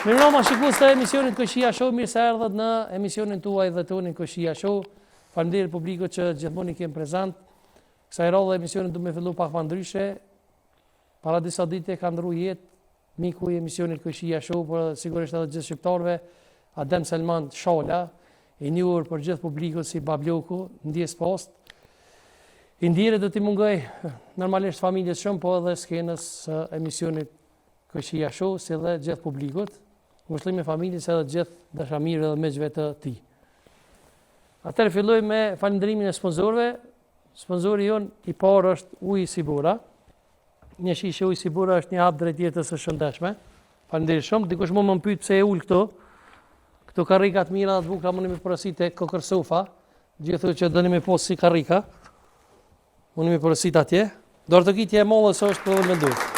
Mirëmbrëma shikues të emisionit Kojshia Show, mirë se erdhët në emisionin tuaj dhe tonin Kojshia Show. Faleminderit publikut që gjithmonë i kemi prezent. Kësaj radhe emisionin du me fillu pak ma ndryshe. Para disa dite ka ndrru jetë miku i emisionit Kojshia Show, por sigurisht edhe gjithë shqiptarëve, Adem Selman Shala, i njohur për gjithë publikun si Babloku, ndjesë pastë. I ndjeri do t'i mungojë normalisht familjes shumë, po edhe skenës së emisionit Kojshia Show, si dhe gjithë publikut, ngushëllime familjes edhe gjithë dashamirëve dhe miqve të tij. Atëherë filloj me falënderimin e sponsorëve. Sponsori jonë i parë është Uji Sibora. Një shishe ujë Sibora është një hap drejt jetës së shëndetshme. Faleminderit shumë. Dikush mund më pyet pse e ul këto. Këto karrika të mira dhe të bukura mundi me porosit te Kokër Sofa. Gjithë që doni me pas si karrika. Mundi me porosit atje. Duartrokitje e madhe se është prodhim me dorë.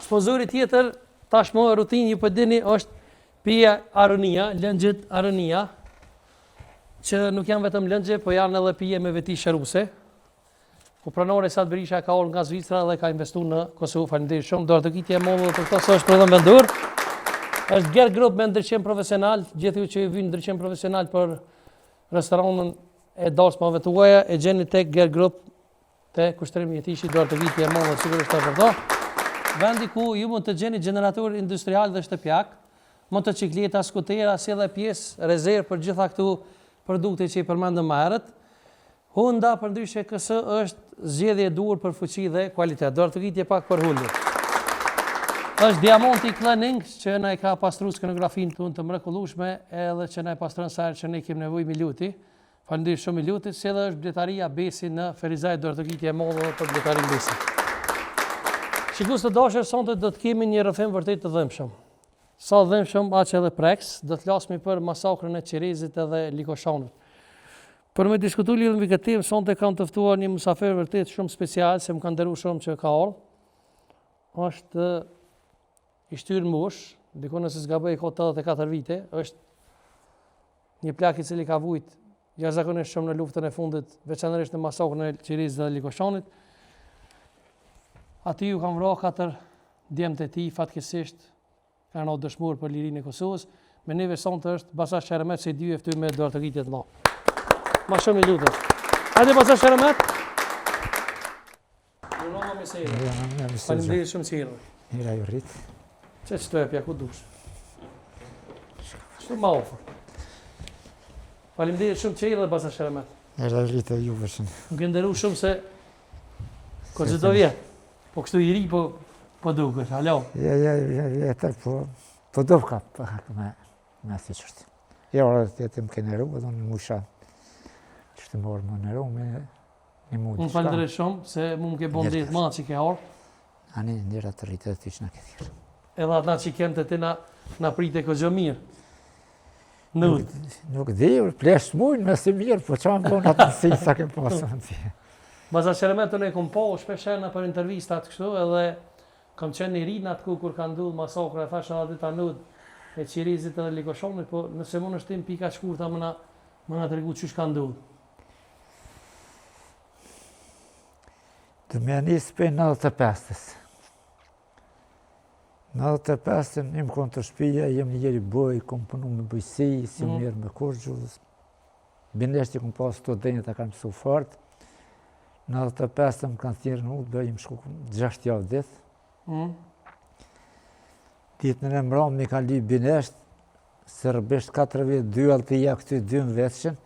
Sponsori tjetër, tashmë rutinë ju po dini, është pija Aronia, lëngjet Aronia, që nuk janë vetëm lëngje, po janë edhe pije me veti shëruse. Ku pronari Sat Berisha ka ardhur nga Zvicra dhe ka investuar në Kosovë. Faleminderit shumë. Duartrokitje e madhe për këto se është prodhim vendor. Është Ger Group me ndriçim profesional, gjithë ju që ju vyn ndriçim profesional për restorantin e dasmave tuaja e gjeni tek Ger Group te Kushtrim Jetishi duartrokitje e madhe sigurisht edhe për to. Vendi ku ju mund të gjeni gjenerator industrial dhe shtëpiak, motocikleta, skutera, si dhe pjesë rezervë për gjitha këto produkte që i përmendëm më herët. Honda përndryshe KS është zgjedhje e duhur për fuqi dhe kualitet. Duartrokitje pak për Honda. Është Diamanti Cleaning që na e ka pastru skenografinë tonë të mrekullueshme edhe që na e pastron sa herë që ne kemi nevojë Miluti. Faleminderit shumë Milutit, si edhe është bletaria Besi në Ferizaj duartrokitje e madhe edhe për bletarinë Besi. Shikues të dashur, sonte do të kemi një rrëfim vërtet të dhimbshëm. Sa dhimbshëm, aq edhe prekës, do të flasmi për masakrën e Qerezit edhe Likoshanit. Për me diskutu lidhur me këtë temë, sonte kam të ftuar një musafir vërtet shumë special, se më ka nderu shumë që ka ardhur. Është i shtyrë në moshë, diku nëse s'gaboj ka 84 vite, është një plak i cili ka vujt jashtëzakonisht shumë në luftën e fundit, veçanërisht në masakrën e Qerezit dhe Likoshanit. Aty ju kanë vra katër djemtë e tij, fatkeqësisht kanë ra dëshmor për lirinë e Kosovës. Me neve sonte është Baca Sheremet Sejdiu e ftoj me duartrokitje të mëdha. Ma shumë i lutem. Hajde Baca Sheremet. Mirëmbrëma mirë se erdhe. Faleminderit shumë që erdhe. Mira ju rrit. Që që të e pja ku dush. Shumë ma ofër. Faleminderit shumë që erdhe Baca Sheremet. Mira ju rrit e juve shumë. Më ke nderu shumë se ko që do vjetë. Po kështu i ri, po, po dukesh, alo. Ja, ja, ja, vjetër, po, po do ka, po, me, me si qështë. Ja, orë të jetë më ke nderu, edhe unë musha, që të morë më nderu, me një mund. Unë falënderoj shumë, se mu më ke bon nder të madh që ke ardhë. Ani, ndera të rritë edhe ty që na ke thirrë. Edhe ata që kem të ti na, na prite kogja mirë. Nuk, nuk di, plesh mujnë me si mirë, po që më bonë atë si sa ke pasë. Baca Sheremet unë e kom pa shpesh herë nëpër intervistat kështu edhe kam qenë i ri në atë kohë kur ka ndodhur masakra e thash edhe atë ditë Anod e Qerezit edhe Likoshanit, po nëse mundesh ti në pika të shkurta me na me na tregu qysh ka ndodhur. Du me nis prej 95-ës. 95-ën, jem konë te shpia, jem një njeri boj, kom punu me bujqësi, si mm. mirë me kurgjo, Binesht i kom pasë të dhenjët e kanë mësu fort. 95-ën më kanë thirrë në udbë, jem shku 6 javë ditë. Mm. Ditën e mramë m'i kanë lypë binesht, serbisht 4 vjetë, 2 allë të këty, 2 në vetëshin.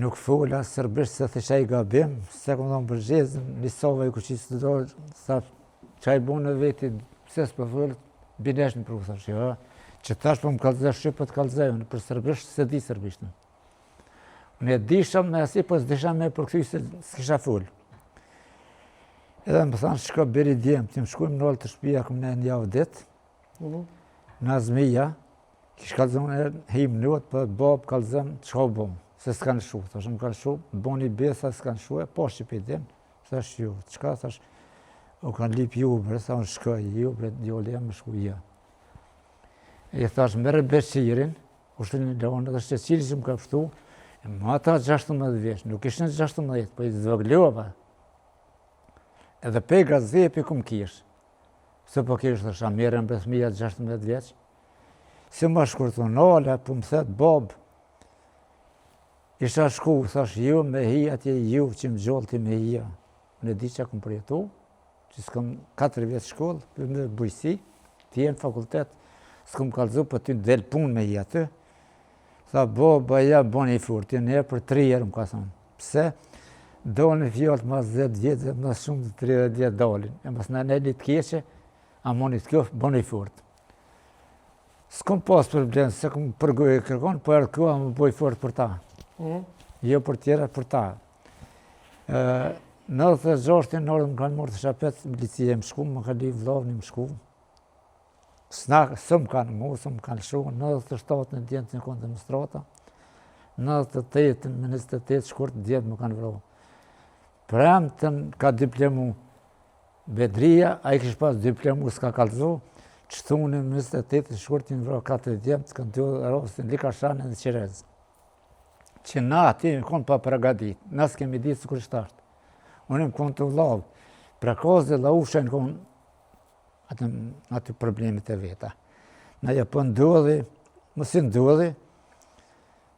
Nuk fola serbisht se thësha i gabim, se kom thonë për Gjezën, një sova i kuqisë të dorë, sa qa i bo në veti, pse s'po folë, binesht më pru, thash, jo, që tash po më kallëzë shqip, po të kallëzoj, unë për serbisht s'e di serbisht. Unë e disha me asi, po s'disha me përkthy se s'kisha folë. Edhe më thanë, shko bjeri djemë, të më shkujmë në te shpia, këm në një javë ditë, mm -hmm. Nazmija, kish kallëzon e him në po babë kallëzon çka u bë, se s'kanë shu, thash më kanë shu, boni besa s'kanë shu, e po shqip i din, thash ju, çka thash, u kanë lip ju, bre, sa unë shkoj, ju, bre, djoli jam, më shku, ja. E thash, merre Beqirin, ushtrin e lonë, dhe Sheqiri që më ka pështu, e ma ata 16 vjeç, nuk ishin 16, po i zvogluava. Edhe pe gazepi kum kish. Se po kishë, thësha, mirën për fëmija 16 vjeç. Si më shkurt u nala, po më thet babë, isha shku, thash, ju me hi atje, ju që më gjolti me hi, unë e di që kom përjetu, që s'kom 4 vjetë shkollë, për me bujqësi, ti je në fakultet, s'kom kallzu, po ty del punë me hi aty, tha, baba, ja, boni i fort, një herë për tri herë, më ka thonë, pse, dalin fjalët mas 10 vjetë, mas shumë të 30 vjetë dalin, e mas në një të keqe, a moni të këfë, boni i fort. S'kom pas problem, se kom për gojë kërkon, po erdh koha me bo i fort për ta. Mm. Jo për tjera, për ta. Në 96 në orë më kanë morë të shapet, milicia më shku, më kanë li vllavni më shku. S'na, s'më kanë mu, s'më kanë lëshu, në 97 në djemtë në konë demonstrata, në 98 në 28 shkurt djemtë më kanë vro. Premten ka diplomu Bedrija, ai kish pas diplomu s'ka kallzu, t'shtunën më 28 shkurt janë vra 4 djemë, të kanë të rastin Likashan dhe Qerez. Që na aty jem konë pa pregadit, na s'kemi ditë së kur shtasht. Unë jem konë tu vllavë, Prekaz dhe Llausha në konë aty, aty problemet e veta. Na ja po ndodhi, mos i ndodhi,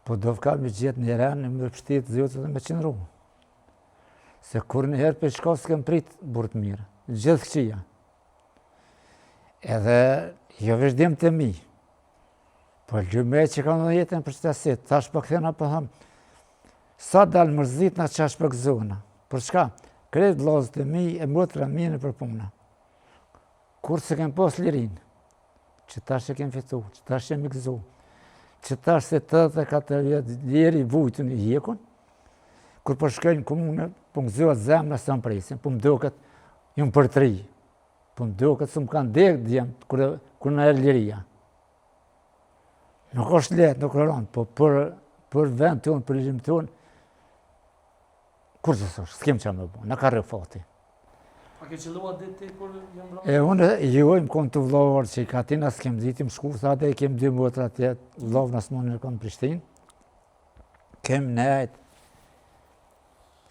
po do vka me gjetë një ren, me pështit Zotit dhe me qëndru. Se kur një herë për shka s'kem prit burrë të mirë, gjithë këqija. Edhe jo veç djemtë e mi, po lume që kanë dhe jetën për qëta si, tash po kthena po thëmë, sa dalë mërzit na qash për gëzona, për çka, krejt vllazët e mi e motra mi në për puna. Kur s'e kem pas lirinë, që tash e kem fitu, që tash jemi gëzu, që tash se 84 vjetë liri vujtën i hjekun, kur po shkoj në komunë, po më gëzohet zemra se më presin, po më duket, jam për tri, po më duket se më kanë dekë djemt, kur, kur na erdh liria. Nuk është lehtë, nuk është rëndë, po për, për vend tonë, për lirim tonë, kurgjë s'është, s'kem çka me bo, na ka rreh fati. A ke qëllu atë ditë ti kur janë vrarë? E unë, jo, jem konë tu vllavë që i ka tina, s'kem ditë, më shku, tha dhe i kem dy motra atje, vllavën Osmanin e kom në Prishtinë. Kem nejt,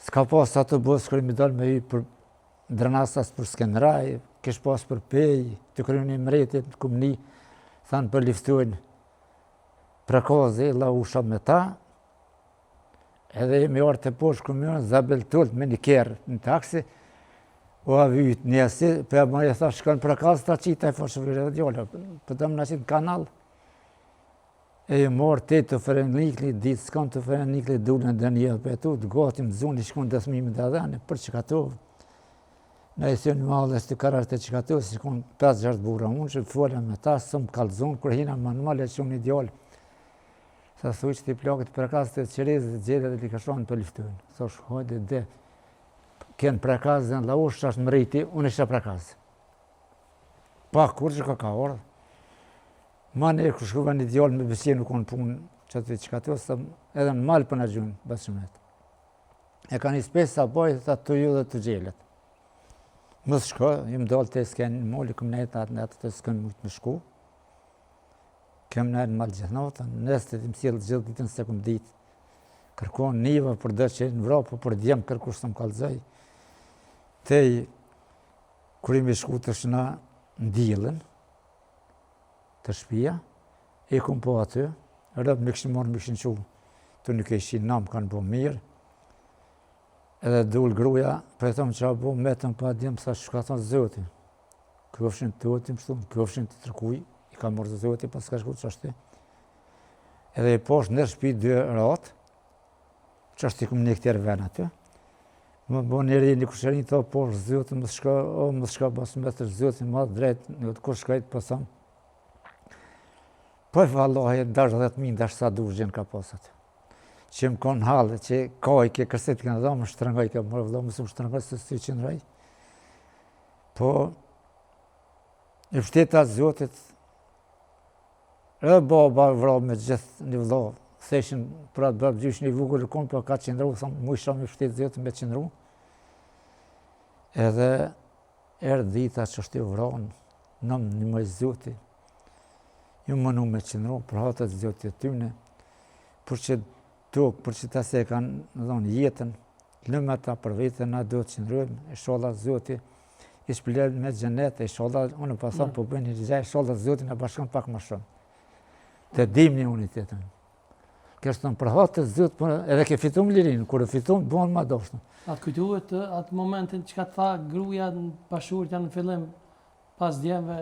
s'ka pas autobus, kur mi dalë me i për Drenas as për Skenderaj, kish pas për Pejë, të kryni mretit, në kumni, thanë për liftojnë Prekazi, Llausha me ta, Edhe jemi ardhë te poshtë komunë, Zabel Tult me një kerr në taksi, u avyt një asi, për e më e tha, shkon Prekaz, ta qita e foshe vire dhe djallë, për të më në qitë në kanal, e i morë te të Ferenikli, ditë s'kam të Ferenikli, dule në dënjë për e tu, të gati më zuni, shkon dhe thmimi dhe dhene, për që ka të, në e thënë malës të karar të që ka të, si shkon 5-6 burra unë, që fola me ta, së më kalzon, kur hina më në malë, që unë një djallë, Tha thuj që ti plakët Prekaz të Qerezit dhe Gjelit dhe Likashanit po luftojnë. Thosh, hajde de, kenë Prekaz dhe në Llaushë që është mriti, unë isha Prekaz. Pa kur që ka ka ardhë. Ma ne kërë shkuva një djallë me bësje nuk konë punë që të që ka të osë, edhe në malë për në gjunë, basëmet. E ka një spesë sa bojë, tha të ju dhe të gjelet. Më shko, jëm dalë të s'kenë moli, këm nejtë atë netë të s'kenë mujtë me shku. Kem nejtë në mal gjithë natën, nesër të më sjellë gjithë ditën se kum ditë. Kërkon niva për dhe që në vra, po për djem kërkush s'më kallzoj. Tej, kur jemi shku të shna në dilën, të shpia, e kum po aty, rëpë më këshin marrë, më këshin qu, të nuk e ishin nam kanë bo mirë, edhe dul gruja, po e thomë që a bo, metëm pa djem, sa shka thonë Zoti. Kofshin të otim shtu, kofshin të tërkuj, i ka morë Zoti, pas ka shku qashtu. Edhe i poshtë në shpi dy ratë, qashtu i kum një këtjerë ven aty. Më bo njëri një kushërin të poshtë Zoti, më shka, o, më shka, bas më të Zoti, më drejt, në të kur shkajt, po thëmë. Po e vallahi, dash 10.000, dash sa dush gjenë ka pas aty. Që më konë halë, që ka i ke kërsit kënë dha, më shtrëngoj, ke më vëlla, më së më shtrëngoj, se si qëndroj. Po, e vërteta Zotit, edhe baba vra me gjithë një vëlla, theshin për atë babë gjyshin i vogël e konë, po ka qëndru, thonë, mu isha me vërtet Zotit me qëndru. Edhe erdh dita që është i vranë, në më një mëj Zoti, ju mënu me qëndru, për hatër Zotit e tyne, për që tokë, për që ta se e kanë dhonë jetën, lëmë ata për vete, na do të qëndrojmë, ishalla Zoti. I shpërbleftë me xhenet, e ishalla, unë po thom, mm. po bëjnë një rixha, ishalla Zoti na bashkon pak më shumë. Të dim një unë tjetër. Kështë të në përhat të Zotit, po edhe ke fitum lirinë, kur e fitum, bënë ma doshtën. A të kujtohet atë momentin që ka të tha gruja në bashkëshortja në fillim pas djemve,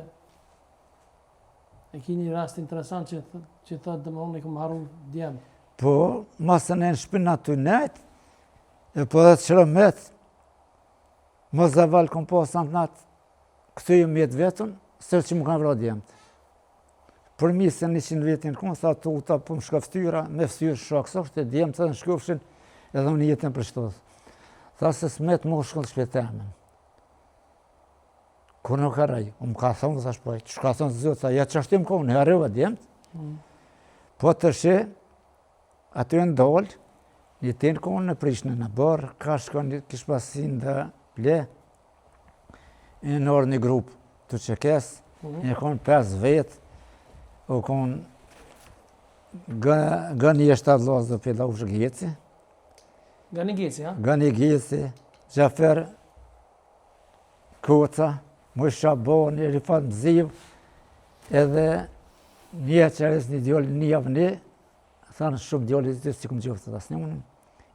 e ki një rast interesant që, që thot dhe më unë i kom harru djemë. Po, masë në në shpinë aty nejtë, e po dhe të Sheremet, Më zaval kom pas atë natë, këtu jam jetë vetën, sërë që më kanë vra djemtë. Për mi se 100 vjetin konë, tha tuta, po më shka ftyra, me ftyrë shokë, së është e djemtë, të në shkofshin, edhe unë jetën për shtoth. Tha se s'met më shkon të shpetemen. Kur nuk harroj, unë më ka thonë, thash po, që ka thonë Zot, tha, ja që është më konë, harrova djemtë. Mm. Po të shi, Aty e ndalë, një tenë konë në Prishtinë në bërë, ka shkon një kish pasin dhe ble, e në orë një grup të qekes, mm -hmm. një konë 5 vetë, u konë gëni e shtatë lozë dhe pjela ushë Geci. Gani Geci, ha? Gani Geci, Gjafer Koca, Mujë Shabani, Rifat Mziv, edhe një qeres një djallë një javë një, Thanë shumë djalli të si këmë gjoftë të asnjënën,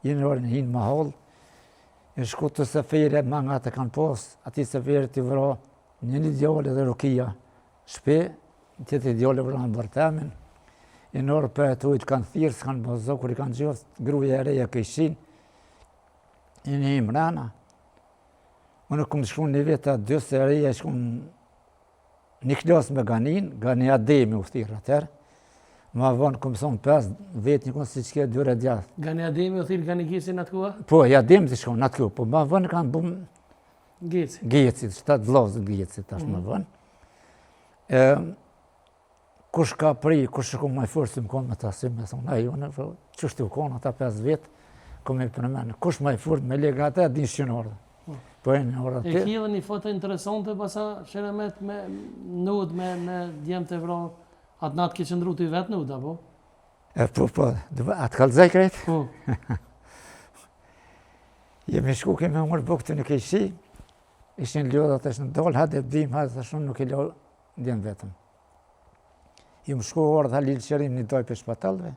jenë rërën hinë më hollë, e shku të sefere, ma nga të kanë pos, ati sefere të vra një një djallë dhe Rukia, shpe, tjetër djallë vra në bërtemin, e në orë për e tujtë kanë thirë, s'kanë bozo, kur i kanë gjoftë, gruja e reja këshin, e një imrana, unë këmë shku një veta, dy se reja shku Një klasë me Ganin, Gani Ademi u thirrë atëherë, ma vonë këmë thonë 5, vetë një konë si që ke dyre djathë. Gani Ademi u thirrë Gani Geci në atë kohë? Po, ja Ademi të shkonë në atë kohë, po ma vonë kanë bum... Geci. Geci, shtatë vllazën Geci, tash mm -hmm. ma vonë. E, kush ka pri, kush shkon më fort se më konë me ta si me thonë, ai unë, po, qështu u konë ata 5 vjet, kom i përmenë, kush më i fort me lekë ata din shqinor. Po, po e në orë aty. E ki edhe një foto interesante basa Sheremet me n'odë me me djemtë e vra. Atë natë ke qëndru ti vetë n'odë apo? E po po, atë kallzoj krejt? Po. Jemi shku kemi hongër bukë te në kejshi, ishin lodhat është në dolë, hajde bim, hajde thashë nuk i lo djemë vetëm. Jemi shku ardhë Halil Qerim një doj për shpatallëve,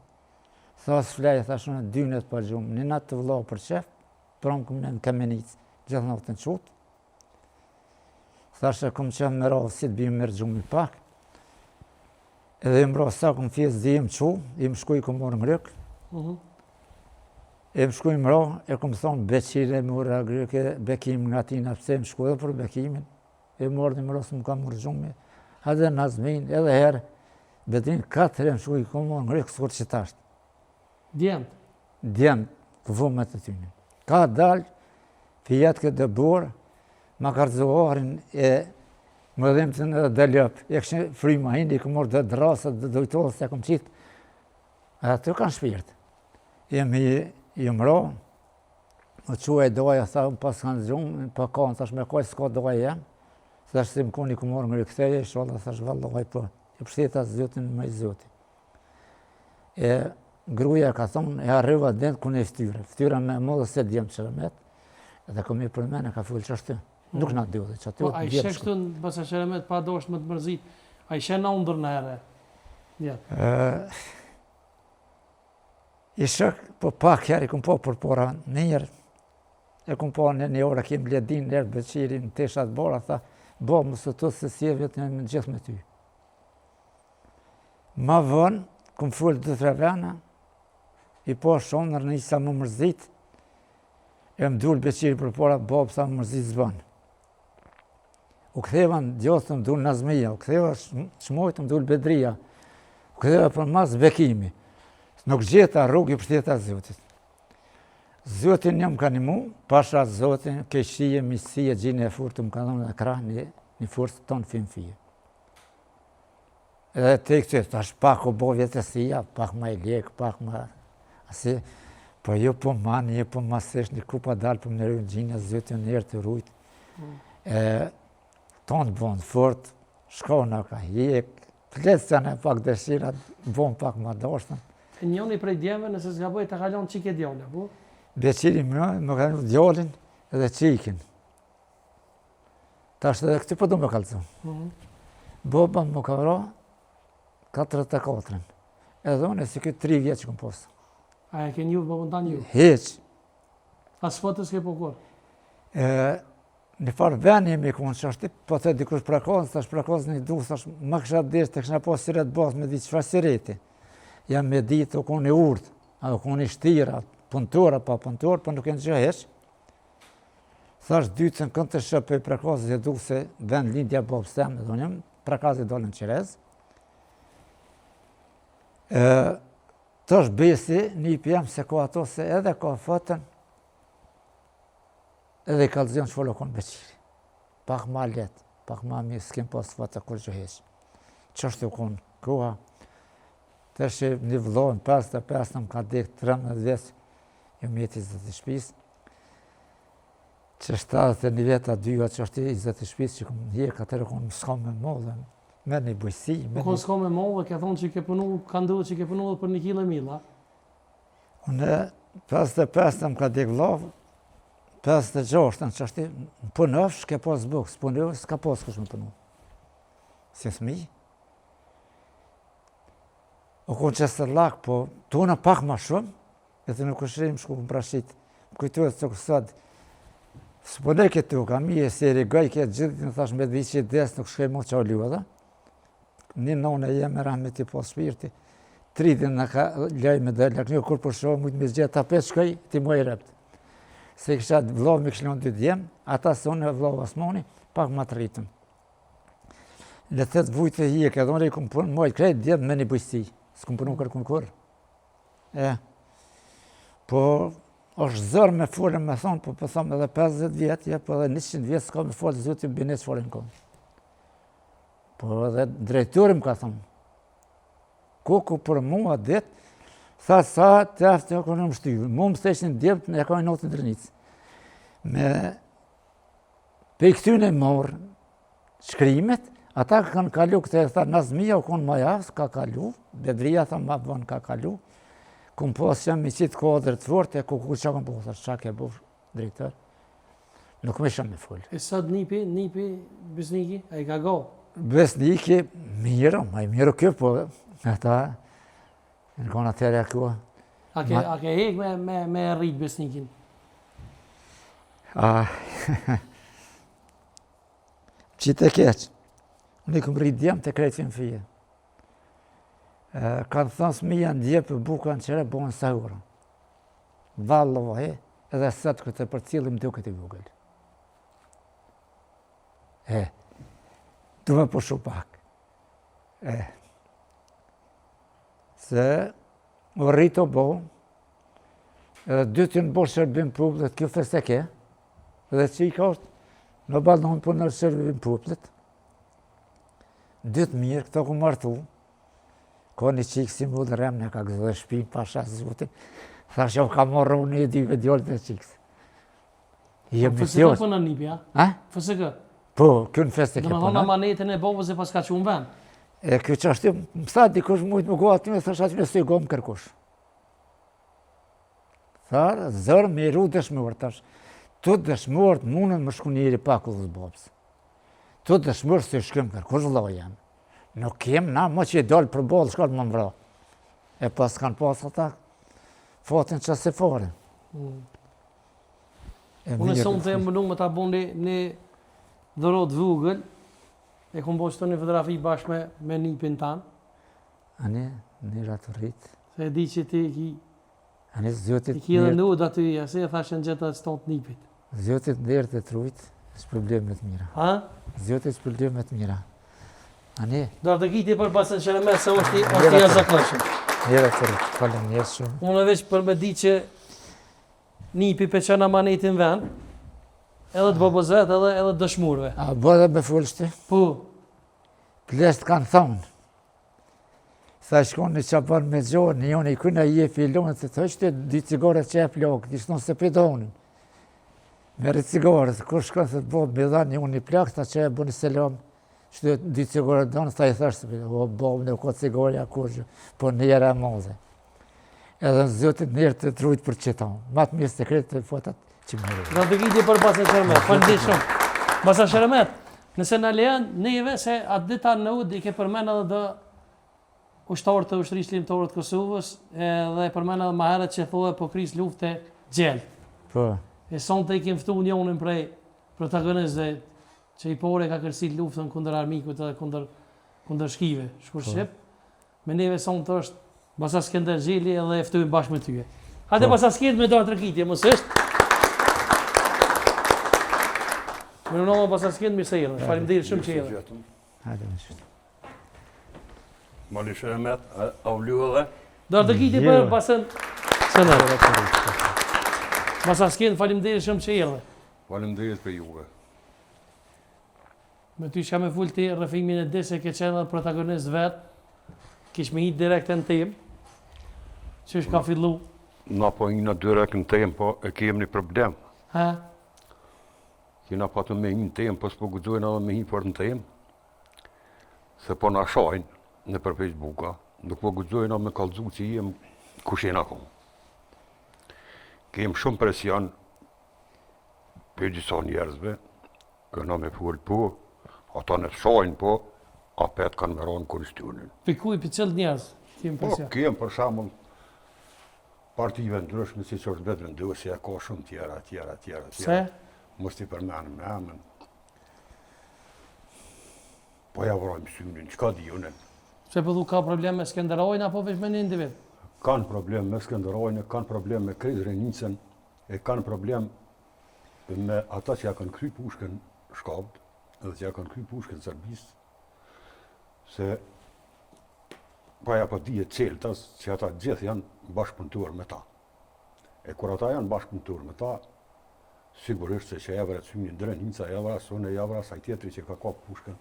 tha s'flej, thashë unë dy netë pa gjumë, një natë të vëllau për qef, prom kum në Kamenicë, gjithë natën qutë. Thashë kum qef me ra, si të bim merr gjumi pak. Edhe jem ra, sa kum fjetë, zi jem qu, jem shku i kum morë ngrykë. Mm -hmm. Jem shku jem ra, e kum thonë Beqire, mora grykë, bekim nga tina, pse jem shku edhe për bekimin. E morë një mërosë më ka mërë gjumi, edhe Nazmin, edhe herë, Bedrin, katër jem shku i kum morë ngrykë, sikur që tasht. Djemt? Djemt, kufomat e tyne. Ka dalë, fijet këtë dëborë, ma ka rrëzu ahrin e më dhimtën edhe dhe lëpë. E kështë fryma hindi, i këm morë dhe drasët dhe dojtollë, se këm qitë. Edhe aty kanë shpirt. Jem i, jem ra, më qua e doja, tha, unë pas kanë gjumë, pa kanë, thash me kojë, s'ka doja jem. Thash si më koni këm morë ngri ktheje, ishalla, thash vallaj, po, e pështeta Zotin më i Zoti. E gruaja ka thonë, e harrova djemt ku në fytyrë. Fytyra më e madhe se djemt Sheremet, edhe kom i përmenë, ka folë qashtu. Nuk na duhet që aty. Po ai sheh këtu basa Sheremet pa dosht me të mërzit. Ai sheh në ëndër në herë. Ja. Ë I shok, po pak herë i kom po përpora njërë, e kom po në një orë, kem ledin, nërë Beqiri, në teshat bora, tha, bo, më së të se si e vjetë në gjithë me ty. Ma vonë, kom folë dy tre vena, i po shumë në nisa më mërzit, e më dul Beqiri përpara, babë, tha më mërzit s'ban. U ktheva në djathtë më dul Nazmija, u ktheva shmojtë më dul Bedrija, u ktheva për mas Bekimi. Nuk gjeta rrugë i pështeta Zotit. Zotin një më ka nimu, pasha Zotin, keqësie, miqësie, gjine e furtë, më ka dhonë dhe krah një, një forcë tonë fim fije. Edhe te këty, tash pak u bo vjetërsia, pak ma i lekë, pak ma... Asi, po jo po mani, jo po masish, një kupa dalë, po më nërë gjina, Zotin nërë të rujtë. Mm. E, tonë bon fort, shko në ka hjek, plesë që në pak dëshirat, bon pak ma doshtën. E njoni prej djemve, nëse s'gaboj, ta ka lonë çikë djalë, po? Beqiri më, më ka një djalin edhe çikën. Tash edhe këty po du me kallzu. Mm -hmm. Baba më ka vra 44-ën. Edhe unë e si këtë 3 vjetë që kom pasë. A e ke njohë babën tanë ju? Hiq. As foto s'ke pa kurrë? E, në farë veni jemi konë që është, po të dikush Prekaz, tash Prekaz një du, tash më kësha deshtë, të kësha po syret basë, me di çfarë syreti. Jam me ditë, u konë i urtë, a u konë i shtira, punëtor, pa punëtor, po nuk e në gjë hiq. Thash dytën kënë të shëpë e Prekazit e du se vend lindja babës tem, dhe unë jam Prekazit dolën Qerez. E, tash besi, nipi jem se ka ato se edhe ka foton, edhe i kallzon çfarë konë Beqiri. Pak ma letë, pak ma mirë, s'kem pas foto kurgjë hiq. Qështu konë koha, tash një vëlla në 55 në më ka dek 13 vjeç, jo mjeti zëtë i shpisë, që 71 veta dyja që është i zëtë i shpisë që kom hjek, atëherë konë s'ka me mollë, me një bujqësi. Me po konë s'ka me mollë, ke thonë që ke punu, ka ndodhë që ke punu edhe për një kile milla? Unë, 55 në më ka dek vlla, 56 në që është në punofsh, ke pas bukë, s'punofsh, s'ka pas kush me punu. Si fëmi. O konë që së lak, po tona pak ma shumë, Edhe nuk është rejmë shku më prashit, më kujtohet se kësad, s'po ne këtë ka mi e seri gaj këtë gjithë në thash me di që des nuk shkoj më qa lu edhe. Një nonë e jeme rahmeti po shpirti, tri ditë në ka laj me dhe laknjë, kur për shohë, mujtë me gjithë, ta pe shkoj, ti më i rept. Se kisha vllau me kishë dy djem, ata se unë e vllau Osmoni, pak më të rritën. Le të të vujtë të hjekë, edhe unë i kum punë, mojtë krejt djemë me një bujqësi, s'kum punu kërkun kurrë. E, po, është zor me folë me thonë, po po thonë edhe 50 vjetë, ja, po edhe 100 vjetë, s'ka me folë, Zoti bine që folën konë. Po edhe drejtori më ka thonë, kuku për mua dit, tha sa të aftë të konë më shtyvë, mu më theshin djemtë në e ka një notë në Drenicë. Me, pe këtyne morë, shkrimet, ata kanë kalu këtë e tha, Nazmija u konë ma jaftë, ka kalu, Bedrija tha ma vonë ka kalu, kum pas që mi qitë kodër të fort, e ku ku që kom po, tha, qa ke bo, drejtor, nuk më shumë me folë. E sot nipi, nipi, Besniki, a i ka go? Besniki, mirë, ma i mirë kjo, po, ata, në konë atëherë e kjo. A ke, a ke hek me, me, me rrit Besnikin? A, Që të keq. Unë i kom rrit djemë të krejt në fije. Kanë thënë s'mi janë dje për buka në qere, bonë sa ura. Vallahi, edhe sot këtë përcillim duket i vogël. E, du me pushu pak. E, se u rrit o bo, edhe dytë në bo shërbim popullit, kjo FSK, Dhe që i ka është në balon po në shërbim popullit, dytë mirë, këto ku martu, ka një qikë si mu dhe remnë, ka gëzë dhe shpin, pasha Zotin, thash jo ka morë unë një dy me djallë të qikës. Je me FSK po në nipi, a? A? FSK? Po, kjo në FSK po në. Dhe me amanetin e babës e pas ka që unë ven. E kjo që është, më tha dikush mujtë më go aty, thash aty nësë i gomë kërkush. Tha, zor me ru dëshmorët, tash. Të dëshmorët mundën më shku njeri pa kullës babës. Të dëshmorët se shkëm kërkush vëlla jem. Nuk kem na më që i dalë për bolë, shkallë më mvra. E pas kanë pas ata fatin që se fare. Mm. Unë se unë të jem mënu me ta bo një, një dhuratë vogël, e kom bo qëto një fotografi bashkë me, me nipin tanë. Ani, nira të rritë. Se e di që ti ki Ani Zotit I ki edhe në udhë aty, ja si e thashë në gjithë atë ston të nipit. Zotit nder të trujt, shpërblim me të mira. Ha? Zotit shpërblim me të mira. Ani. Do të kiti për Baca Sheremet se është i është i jashtëzakonshëm. Nira të rrit, faleminderit shumë. Unë veç për me di që nipi pe çon amanetin ven, edhe të babës vet, edhe edhe dëshmorëve. A bëhet me folë shti? Po. Pleqt kanë thonë. Sa shkon një çaban me gjo, një jonë i këna i jepi i lonë, se të hështe dy cigare që e plakë, di shtonë se pëdonin. Merë cigare, se kur shkon se të bo, me dha një unë një plakë, tha që e bëni selam, që dy cigare donë, tha i thash, se o bo, në ko cigare, kur gjë, po njera e madhe. Edhe në Zotit njerë të trujtë për qëta, ma të mirë se kretë të fotat që më rrë. Do të gjiti për Baca Sheremet, faleminderit shumë. Baca Sheremet. Nëse na lejon neve se atë dita në udë i ke përmend edhe do ushtarë të ushtrisë çlirimtare të Kosovës edhe e përmend edhe më herët që thoe po kris luftë gjel. Po. E sonte i kem ftu njonin prej protagonistëve që i pari ka kërsit luftën kundër armikut edhe kundër kundër shkive, shkurt po. shqip. Me neve sonte është Basa Skender Gjeli edhe e ftojmë bashkë me tyje. Hajde po. Basa Skender me duartrokitje, mos është? Mirëmbrëma Basa Skender, mirë se erdhe. Faleminderit shumë që erdhe. Hajde më shumë. Mali shëremet, avlyu edhe. Duartrokitje për Basën Skender. Basa Skender, faleminderit shumë që erdhe. Faleminderit për juve. Me ty çka me fol ti rrëfimin e di se ke qenë edhe protagonist vet, kish me hi direkt në temë, qysh ka fillu? Na po hina direkt në temë, po e kem një problem. Ha? Kena patëm me hi në temë, po s'po guxojna edhe me hi fort në temë, se po na shajnë nëpër Facebooka, nuk po guxojna me kallzu që jem kush jena konë. Kem shumë presion prej disa njerëzve, Kena me fol po, ata na shajnë po, apet kanë me ra në komisionin. Prej kujt, prej cilët njerëz, kemi po, presion? Po, kem për shembull partive ndryshme, siç është Vetëvendosja, ka shumë tjera, tjera, tjera, tjera. Pse? Mos t'i përmenim me emën. Po ja vrajmë synin, çka di unë? Pse po thu ka problem me Skenderajn, apo veç me një individ? Kanë problem me Skenderajn, kanë problem me krejt Drenicën, e kanë problem me ata që ja kanë kthy pushkën shkavt edhe që ja kanë kthy pushkën Serbisë, se pa ja po dihet çeltas që ata gjithë janë bashkëpunëtor me ta. E kur ata janë bashkëpunëtor me ta, sigurisht se që ja vret synin Drenica, ja vras unë, ja vras ai tjetri që ka kap pushkën.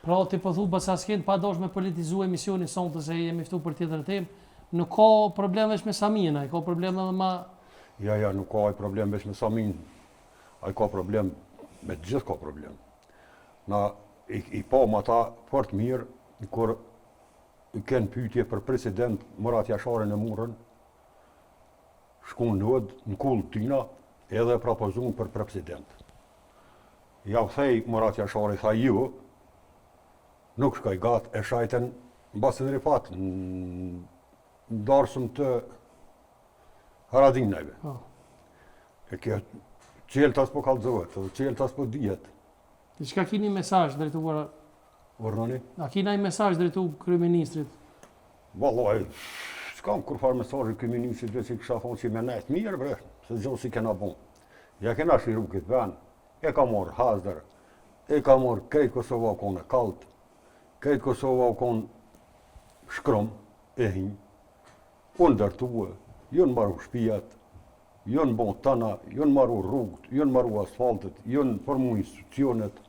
Pra ti po thu Basa Skend pa dashur me politizu emisionin sonte se jemi ftu për tjetër temë, nuk ka problem veç me Saminë, ai ka problem edhe ma Ja, ja, nuk ka ai problem veç me Saminë, ai ka problem me të gjithë ka problem. Na i, i pamë ata fort mirë kur i kenë pyetje për president Murat Jasharin e murrën, shkun në odë, në kullë tina, edhe e propozun për president. Ja u thej Murat Jashari, tha ju, nuk shkoj gat, e shajtën Basën Rifat, në darsëm të Haradinajve. Po. E kjo çeltas po kallëzohet, edhe çeltas po dihet. Dhe çka kini mesazh drejtuar? Urdhnoni? A kini naj mesazh drejtuar kryeministrit? Vallai, s'kam kurrfarë mesazhi kryeministrit, veç i kisha thonë që me nejt mirë, bre, se gjo s'i kena bon. Ja kena çliru këtë ven, e ka marrë hazër, e ka marrë krejt Kosova u konë e kallt, krejt Kosova u konë shkrum e hinj, u ndërtue, jonë maru shpijat, jonë bo tana, jonë maru rrugët, jonë maru asfaltet, jonë formu institucionet,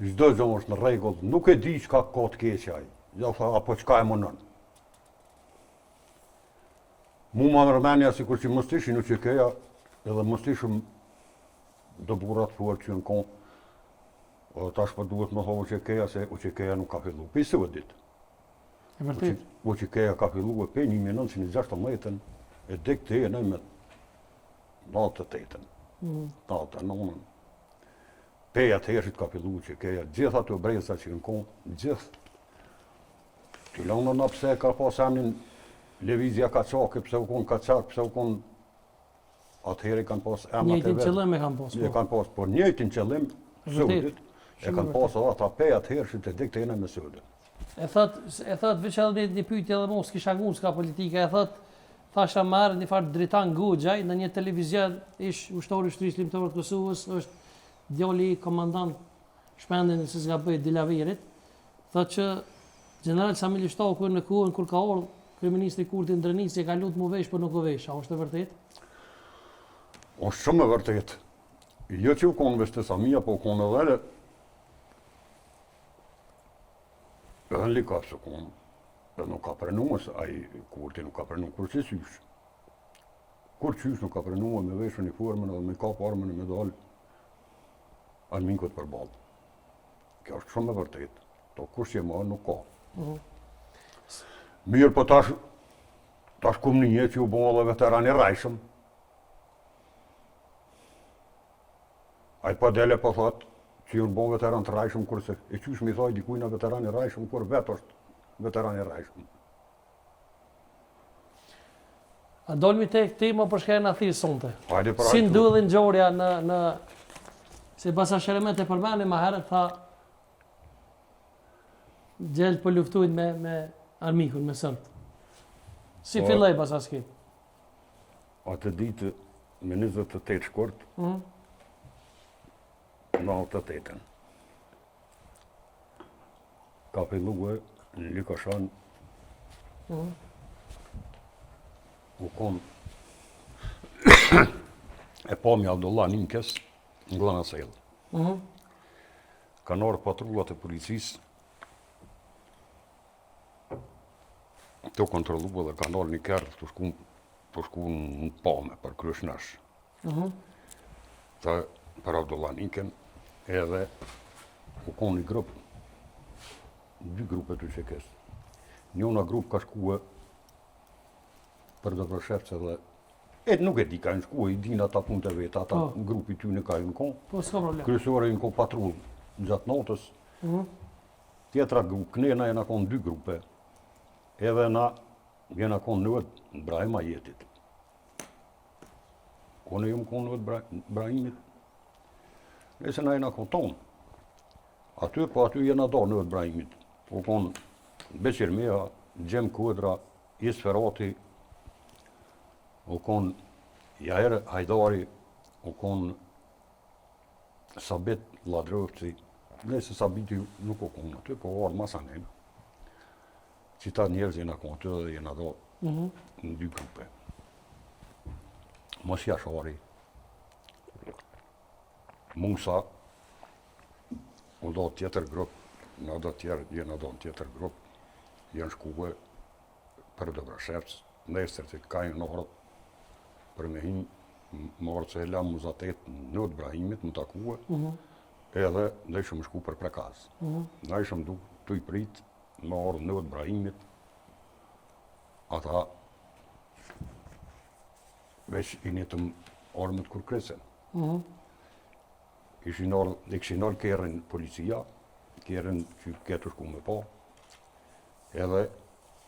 çdo gjë është në rregull, nuk e di çka ka të keqe ai, jo tha, apo çka e munon. Mu ma merr menja sikur që mos t'ishin UÇK-ja, edhe mos t'ishim do burra të fortë që janë konë, edhe tash po duhet me thonë UÇK-ja se UÇK-ja nuk ka fillu. Prej sodit. E vërtet. UÇK-ja ka fillu e prej 1916-ën e deri te në me 98-ën. Mm. 99-ën. Pej atëhershit ka fillu UÇK-ja, gjithë ato breza që janë konë, gjithë Të lënë na pse ka pas emnin Lëvizja Kaçake, pse u konë Kaçak, pse u konë atëherë kanë pas emrat e vet. Njëjtin qëllim e kanë pas. E po. kanë pas, por njëjtin qëllim sodit, e kanë pas edhe ata pej atëhershit e deri te me sodit. E thot, e thot veç edhe një, një pyetje edhe mos kisha ngu s'ka politika, e thot thasha marr një farë Dritan Goxhaj në një televizion ish ushtar i ushtrisë çlirimtare të Kosovës, është djali i komandant Shpendin nëse s'gaboj Dilaverit, thotë që gjeneral Sami Lushtaku në kohën kur ka ardhur kryeministri Kurti në Drenicë e ka lutë mu vesh, por nuk u vesh. A është e vërtetë? Është shumë e vërtetë. Jo që u konë veç te Samia, po u konë edhe edhe në Likofc u konë. Dhe nuk ka pranu, ai Kurti nuk ka pranu kurrqysh. Kurrqysh nuk ka pranu me vesh uniformën edhe me kap armën e me dalë armikut përballë. Kjo është shumë e vërtetë. To kush që më nuk ka. Mm. Mirë, po tash, tash kum një që u bo edhe veteran i rrejshëm. Ai po dele po thot, Që janë bo veteran të rrejshëm, kurse e qysh me i thaj dikujna veteran i rrejshëm, kur vetë është veteran i rrejshëm. A dolmi te tema për shka jena thirrë sonte? Hajde për Si ndodhi ngjarja në, në... Se basa Sheremet e përmeni ma herët, tha... Djeltë po luftujnë me, me armikun, me serbët. Si po, filloi basa s'ki? Atë ditë me 28 shkurt, mm. 98-ën. Ka fillue në Likoshan, mm. u konë e pamja Abdullah Ninkes në Gllanasellë. Mm -hmm. Kanë ardhë patrullat e policisë tu kontrollu dhe kanë dalë një kerr tu shku, tu shku në pame për Kryeshnash. Mm -hmm. Të për Abdullah Niken edhe u konë një grup, dy grupe të UÇK-së. Njona grup ka shkue për Dobroshevc edhe E nuk e di ka janë shkue, i din ata punë të veta, ata po. grupi tyne ka janë konë. Po, s'ka problem. Kryesore janë konë patrullë gjatë natës. Mm -hmm. Tjetra grup, këne na jena konë dy grupe. Edhe na jena konë në vëtë Brahim Ajetit. Unë jam konë në vëtë Brahimit. Nëse na jena konë tonë. Aty, po aty jena do në vëtë Brahimit. U konë Beqir Meha, Xhem Kodra, Isë Ferati, u konë Jair Hajdari, u konë Sabit Lladrovci, nëse Sabiti nuk u konë aty, po u ardhë masanej, qita njerëz jena konë aty dhe jena do mm -hmm. në dy grupe. Mos Jashari, Musa, u do tjetër grup, na do tjerë, jena do në tjetër grup, janë shkue për Dobroshevc, nesër që ka një orët për me hi më orë që e la muzatet në të Brahimit, më takue, mm -hmm. edhe ne ishëm shku për Prekaz. Mm -hmm. Na ishëm du, tu i prit, më orë në të Brahimit, ata veç i nitëm armët kur krisën. Mm -hmm. Ishin orë, i kishin nalë kerrin policia, kerrin që ketë shku me pa, Edhe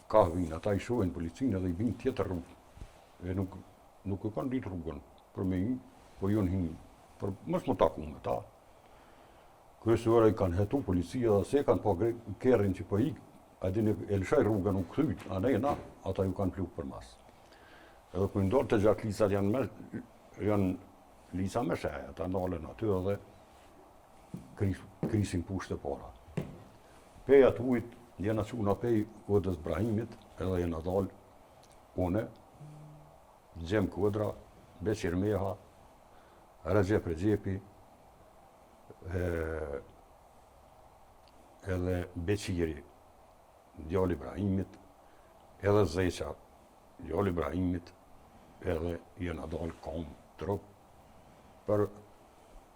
kah vijnë, ata i shohin policinë edhe i vinë tjetër rrugë. E nuk, nuk e kanë ditë rrugën për me hi, po jonë hi, për mos m'u taku me ta. Kryesore i kanë hetu policia dhe se kanë pa kerrin që po ikë, a din e lëshoj rrugën u kthy, anena, ata ju kanë plu përmas. Edhe kur ndorë të gjatë licat janë me, janë lica me sheja, ata ndalen aty edhe kris, krisin pushkët e para. Pej atyhit, jena çu na pej odës Brahimit, edhe jena dalë, une, Xhem Kodra, Beqir Meha, Rexhep Rexhepi, e, edhe Beqiri, djali Brahimit, edhe Zeqa, djali Brahimit, edhe jena dalë kom, trup, për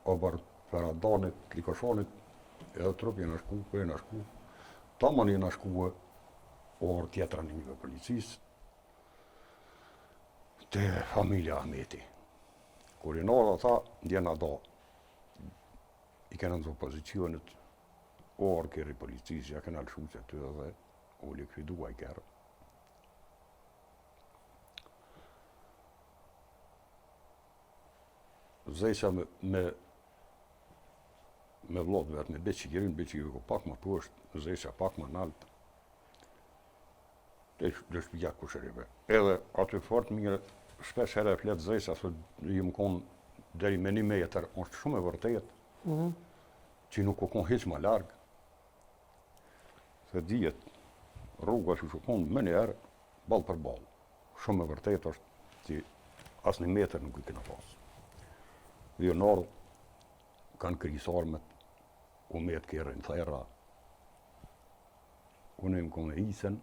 oborr Feradanit, Likoshanit, edhe trup jena shku, po jena shku, taman jena shku orë tjetra në një policisë, te familja Ahmeti. Kur jena ardhë ata, jena do, i kena në pozicionet, orë kerri policisë, ja kena lëshu që aty edhe u likvidu ai kerr. Zeqa me, me, me vllat vetë, me Beqirin, Beqiri ko pak ma poshtë, Zeqa pak ma nalt. Te dhe shpia kushërive. Edhe aty fort mirë, shpesh herë e flet Zeqa, thot, jemi konë deri me një metër, është shumë e vërtet, mm -hmm. që nuk u konë hiq ma larg, se dihet, rruga që u konë menjëherë, ballë për ballë. Shumë e vërtetë është që as një metër nuk i kena pas. Vjen ardhë, kanë kris armët, u met kerri në therra, unë jam konë me Isën,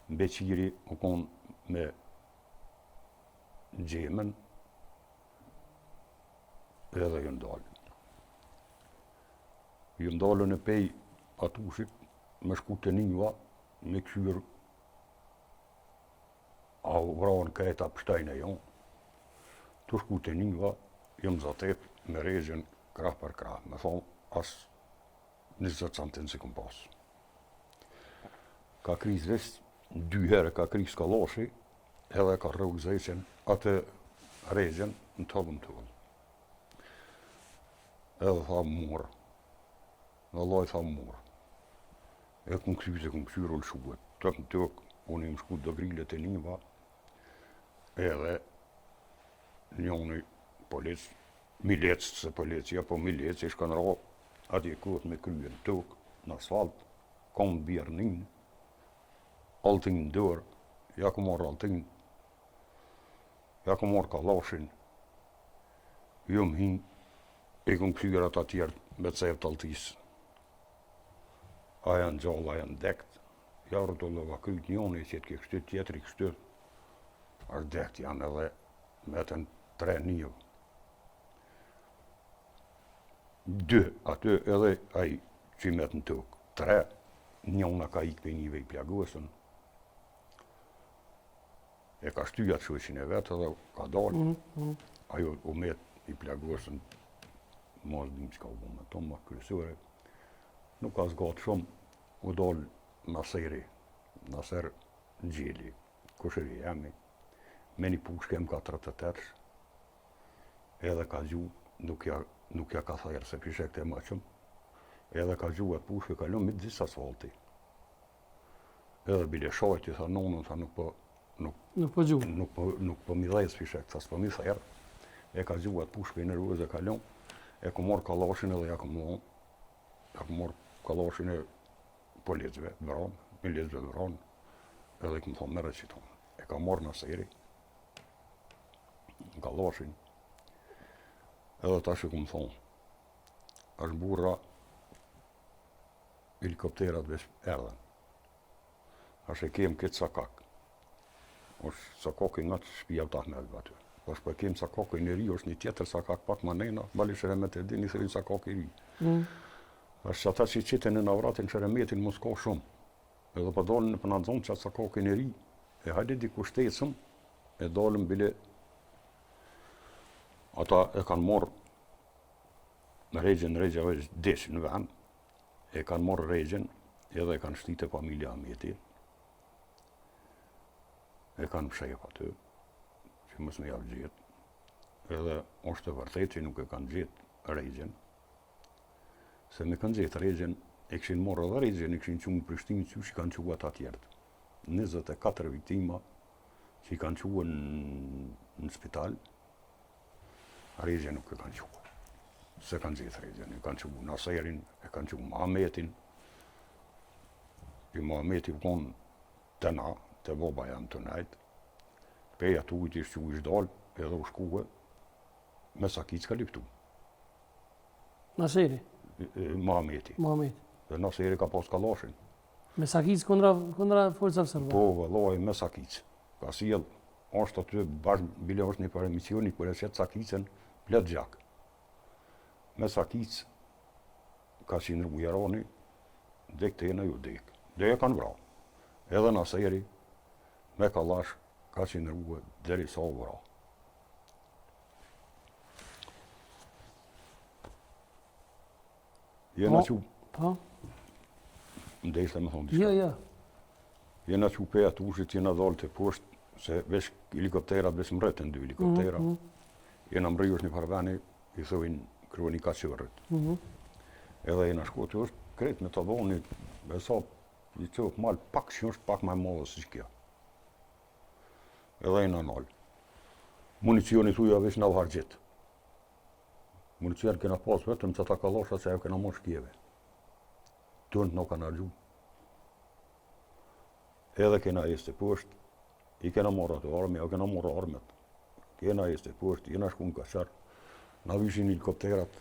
Beqiri u konë me Xhemën, edhe jënë dalë. Jënë dalë në pej atushit, me shku te Niva, me kqyrë A u vranë krejt a pështojnë e jo. Tu shku te Niva, jam zatet me Rexhën. Krah për krah, me thonë, as 20 santim s'i kom pas. Ka kris veç, dy herë ka kris kallashi, edhe ka rrok Zeqen, atë Rexhën, në të në të Edhe tha murë. Vallai tha murë. E kum kthy, se kum kqyrë u lëshue. Tëk në tëk, unë jam shku do grilet e niva, edhe njoni polic, milec, se polic, ja po milec, i shkon ra, atje kuhet me krye në tokë, në asfalt, kom bjernin, alltin në dorë, ja ku marrë alltin, ja ku marrë kallashin, jom hi, i kum kqyrë ata tjerë me cevë të alltisë. A janë gjallë, a janë dekt, ja rrotullova kryt njoni, e qetke kështu, tjetri kështu, është dekt janë edhe metën tre njëvë. Dy, aty edhe ai që i met në tokë. Tre, njona ka ikë prej njëve i plagosën. E ka shty atë shoqin e vetë edhe ka dalë. Mm -hmm. Ajo u met i plagosën, mos dim çka u bo me to, ma kryesore. Nuk ka zgatë shumë, u dalë Naseri, Naser Gjeli, kushëri jemi, me një pushkë MK38, edhe ka gju, nuk ja, nuk ja ka therë, se fishekt e mëqëm, edhe ka gju atë pushkë, ka lënë midis asfalti. Edhe bile shajti, tha nonën, tha nuk po, nuk, nuk po gju. Nuk po, nuk po mi dhez fishek, tha s'po mi therë. E ka gju atë pushkë i nervoz e ka lënë, e ku marrë kallashin edhe ja ku më ja ku marrë kallashin e policëve, vranë, milicëve vranë, edhe i kum thonë merre qitonë. E ka marrë Naseri, kallashin, edhe tash i kum thonë, është burra, Helikopterat veç erdhën. Tash e kem këtë sakak. Është sakaku nga shpia e Ahmetëve aty. Tash po e kem sakakun e ri, është një tjetër sakak pak ma nena, bali Sheremet e din, i thërrin sakak i ri. Mm. Tash ata që qitën në navratin Sheremetin, mos ka shumë. Edhe po dalën në po na zonë qatë sakakin e ri. E hajde dikush të ecëm, e dalëm bile ata e kanë marrë në Rexhën, Rexha veç desh në vend, E kanë marrë Rexhën edhe e kanë shti te familja Ahmeti. E kanë mshef aty, që mos me jau gjetë. Edhe është e vërtetë që nuk e kanë gjetë Rexhën. Se me kanë gjetë Rexhën, e kishin marrë edhe Rexhën, e kishin çu në Prishtinë, qysh i kanë çu ata tjerët. 24 viktima që i kanë çu në, në spital, Rexhën nuk e kanë çu. S'e kanë gjetë Rexhën, e kanë çu Naserin, e kanë çu Mahametin. I Mahameti u konë te na, te baba jem tu nejtë. Pej aty ujtë ishtë që ishtë dalë, edhe u shkue, me sakicë ka luftu. Naseri? Mahameti. Mahameti. Dhe Naseri ka pas kallashin. Me sakicë kundra, kundra forcave serbe? Po, vëllai, me sakicë. Ka sjell, është aty bash bile është një farë emisioni kur e qet sakicën plot gjak. Me sakicë ka qëndru Jarani, dek te na ju dek. Dhe e kanë vra. Edhe Naseri me kallash ka qëndru deri sa u vra. Jena po, çu... Po. Ndeshte me thonë diçka. Jo, jo. Jena çu pej atushit, jena dalë te poshtë, se veç helikopterat, veç mrritën dy helikoptera. Mm -hmm. Jena mrri është një farë veni, i thojnë kroni kaçorrit. Mm -hmm. Edhe jena shku aty është krejt me të dhoni, e sa i copë mal, pak që është pak ma e madhe se kjo. Edhe jena nalë. Municioni thuja veç na u harxhit. Municion kena pas vetëm qata kallasha që ajo kena marrë shkjeve. Tunë nuk kanë harxhu. Edhe kena ecë te poshtë, i kena marrë ato armë, ja kena marrë armët. Kena ecë te poshtë, jena shku në kaçar, na vishin helikopterat,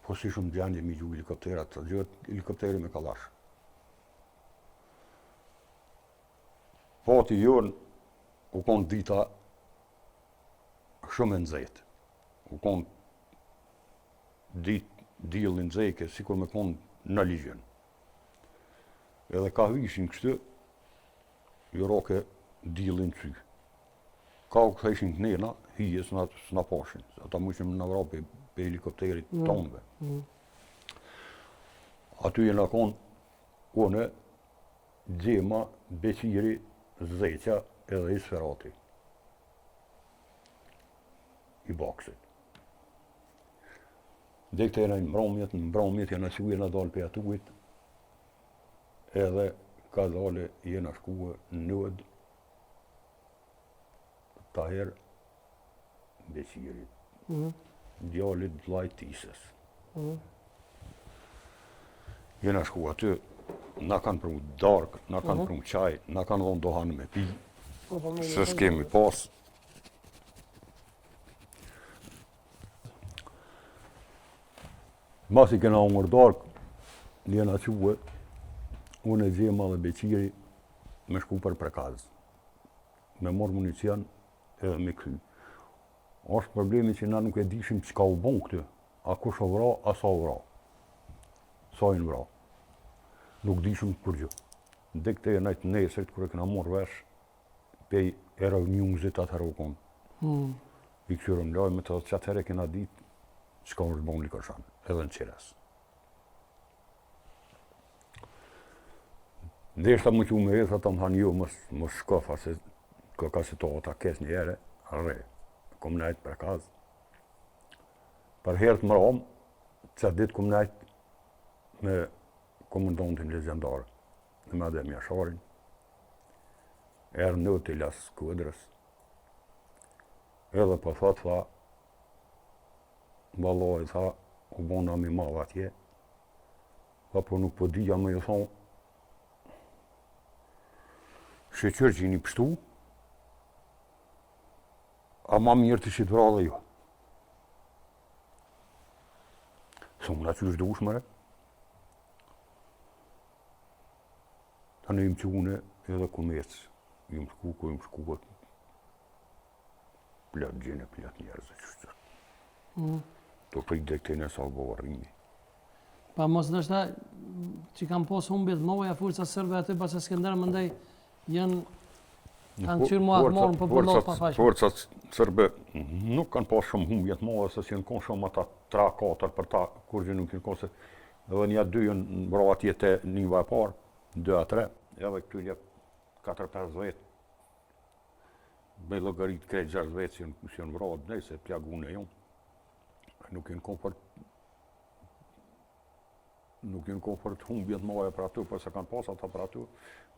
po s'ishim n'gjendje mi gju helikopterat, të gjuhet helikopteri me kallash. Fati jonë, u konë dita shumë e nxehtë. U konë ditë dielli nxehke, sikur me konë në ligjën. Edhe ka vishin kështu, ju roke dielli n'sy. Ka u kthejshin kënena, Hije s'na, s'na pashin, ata mujshin me na vra pe, pe helikopterit mm. tonëve. Mm. Aty jena konë, une, Xhema, Beqiri, Zeqa edhe Isferati. I Baksit. Dhe këte jena në mbromjet, në mbromjet jena çu jena dalë prej atuit, edhe ka dale jena shkue në odë Tahir Beqirit, mm -hmm. djalit vllait t'Isës. Mm -hmm. Jena shku aty, na kanë pru darkë, na kanë mm -hmm. pru çaj, na kanë dhonë duhan me pi, po, po, se s'kemi pas. Masi kena hongër darkë, jena çue, unë e Xhema dhe Beqiri, me shku për Prekaz. Me marrë municion edhe me kthy. Është problemi që na nuk e dishim çka u bon këty. A kush u vra, a sa u vra. Sa janë vra. Nuk dishim kurgjë. Dhe këte e najtë nesrit, kur e kena marrë vesh, pej Euronewsit atëherë u konë. Hmm. I këqyrëm lajmet edhe që atëherë e kena ditë çka është bon Likoshan, edhe në Qerez. Deshta me çu me ecë, ata më thanë jo, mos, mos shko, tha se ka ka situata keq një herë, rre, kom nejt Prekaz. Për herë të mramë, qatë ditë kom nejt me komandantin legjendar, me Adem Jasharin, erdh në të las Kodrës, edhe po thot, tha, Vallai, tha, u bo nam i madh atje, tha, po nuk po dija me ju thonë, shyqyr që jeni pështu, a ma mirë të ishit vra dhe ju. S'muna qysh dush more. Tani jam çu une edhe ku mecë, jam shku, ku jam shku, Plot gjene, plot njerëz e qështu. Mm. Tu prit deri këtej sa u bo varrimi. Pa mos ndoshta që kanë pas humbje të mëdha forca serbe aty pas Skender mandej janë kanë qyrë mua atë morën popullatë pa faqe. Forcat serbe nuk kanë pas shumë humbje të mëdha se s'janë konë shumë ata 3 4 për ta kurgjë nuk janë konë se edhe një dy janë vra atje te Niva e parë, 2 a 3, edhe këtu një 4 5 vetë Me llogarit krejt 6 vetë që janë, që janë vra, nëse plagune jo. Nuk janë konë fort nuk janë konë fort humbje të mëdha për aty, por se kanë pas ata për aty,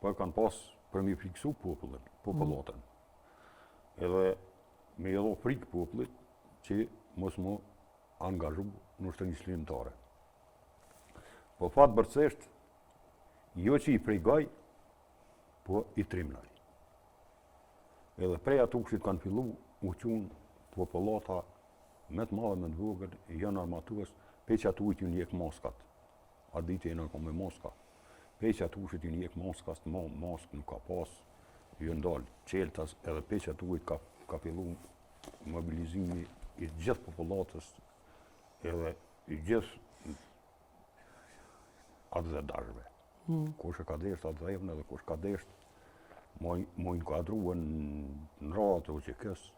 po e kanë pas për me friksu popullin, popullatën. Mm. Edhe me i dhonë frikë popullit që mos m'u angazhu në ushtrinë çlirimtare. Po fatbardhësisht, jo që i frigoj, po i trimnoj. Edhe prej atushit kanë fillu u çunë popullata me të madhe me të vogël, janë armatus, pej qatushit janë hjek maskat. Atë ditë jena kon me maska. Pej qatushit janë hjek maskat, ma maskë nuk ka pas, janë dalë çeltas, edhe pej qatushit ka, ka fillu mobilizimi i gjithë popullatës, edhe i gjithë atdhedashve. Mm. Kush e ka desht atdheun edhe kush ka desht m'u inkuadru në radhët e UÇK-së,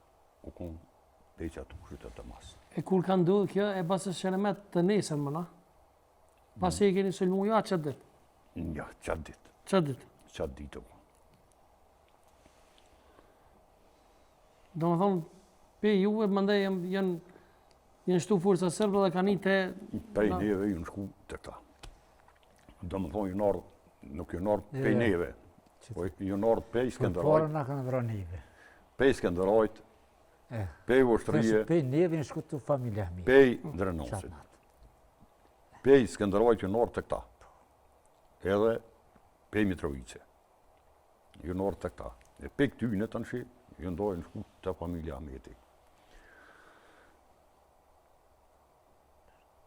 u konë pej qatushit e të mas. E kur ka ndodhë kjo e Bacës Sheremet të nesërmen, a? Pasi e keni sulmu jo atë qatë ditë? Ja, qatë ditë. Qatë ditë? Qatë ditë, po. Domethonë, pe juve, mandej janë, janë, janë shtu forca serbe dhe kanë të... Pej neve janë shku te këta. Domethonë, janë ardhë, nuk janë ardhë pej neve, po janë ardhë pej Skenderajt. Por na kanë vra neve. Pej Skenderajt, pej Vushtrrie. Pej neve janë shku te familja Ahmeti. Pej Drenasit. Pej Skenderajt janë ardhë te këta. Edhe pej Mitrovice. Janë ardhë te këta. E pej këtyne tanshi, janë do janë shku te familja Ahmeti.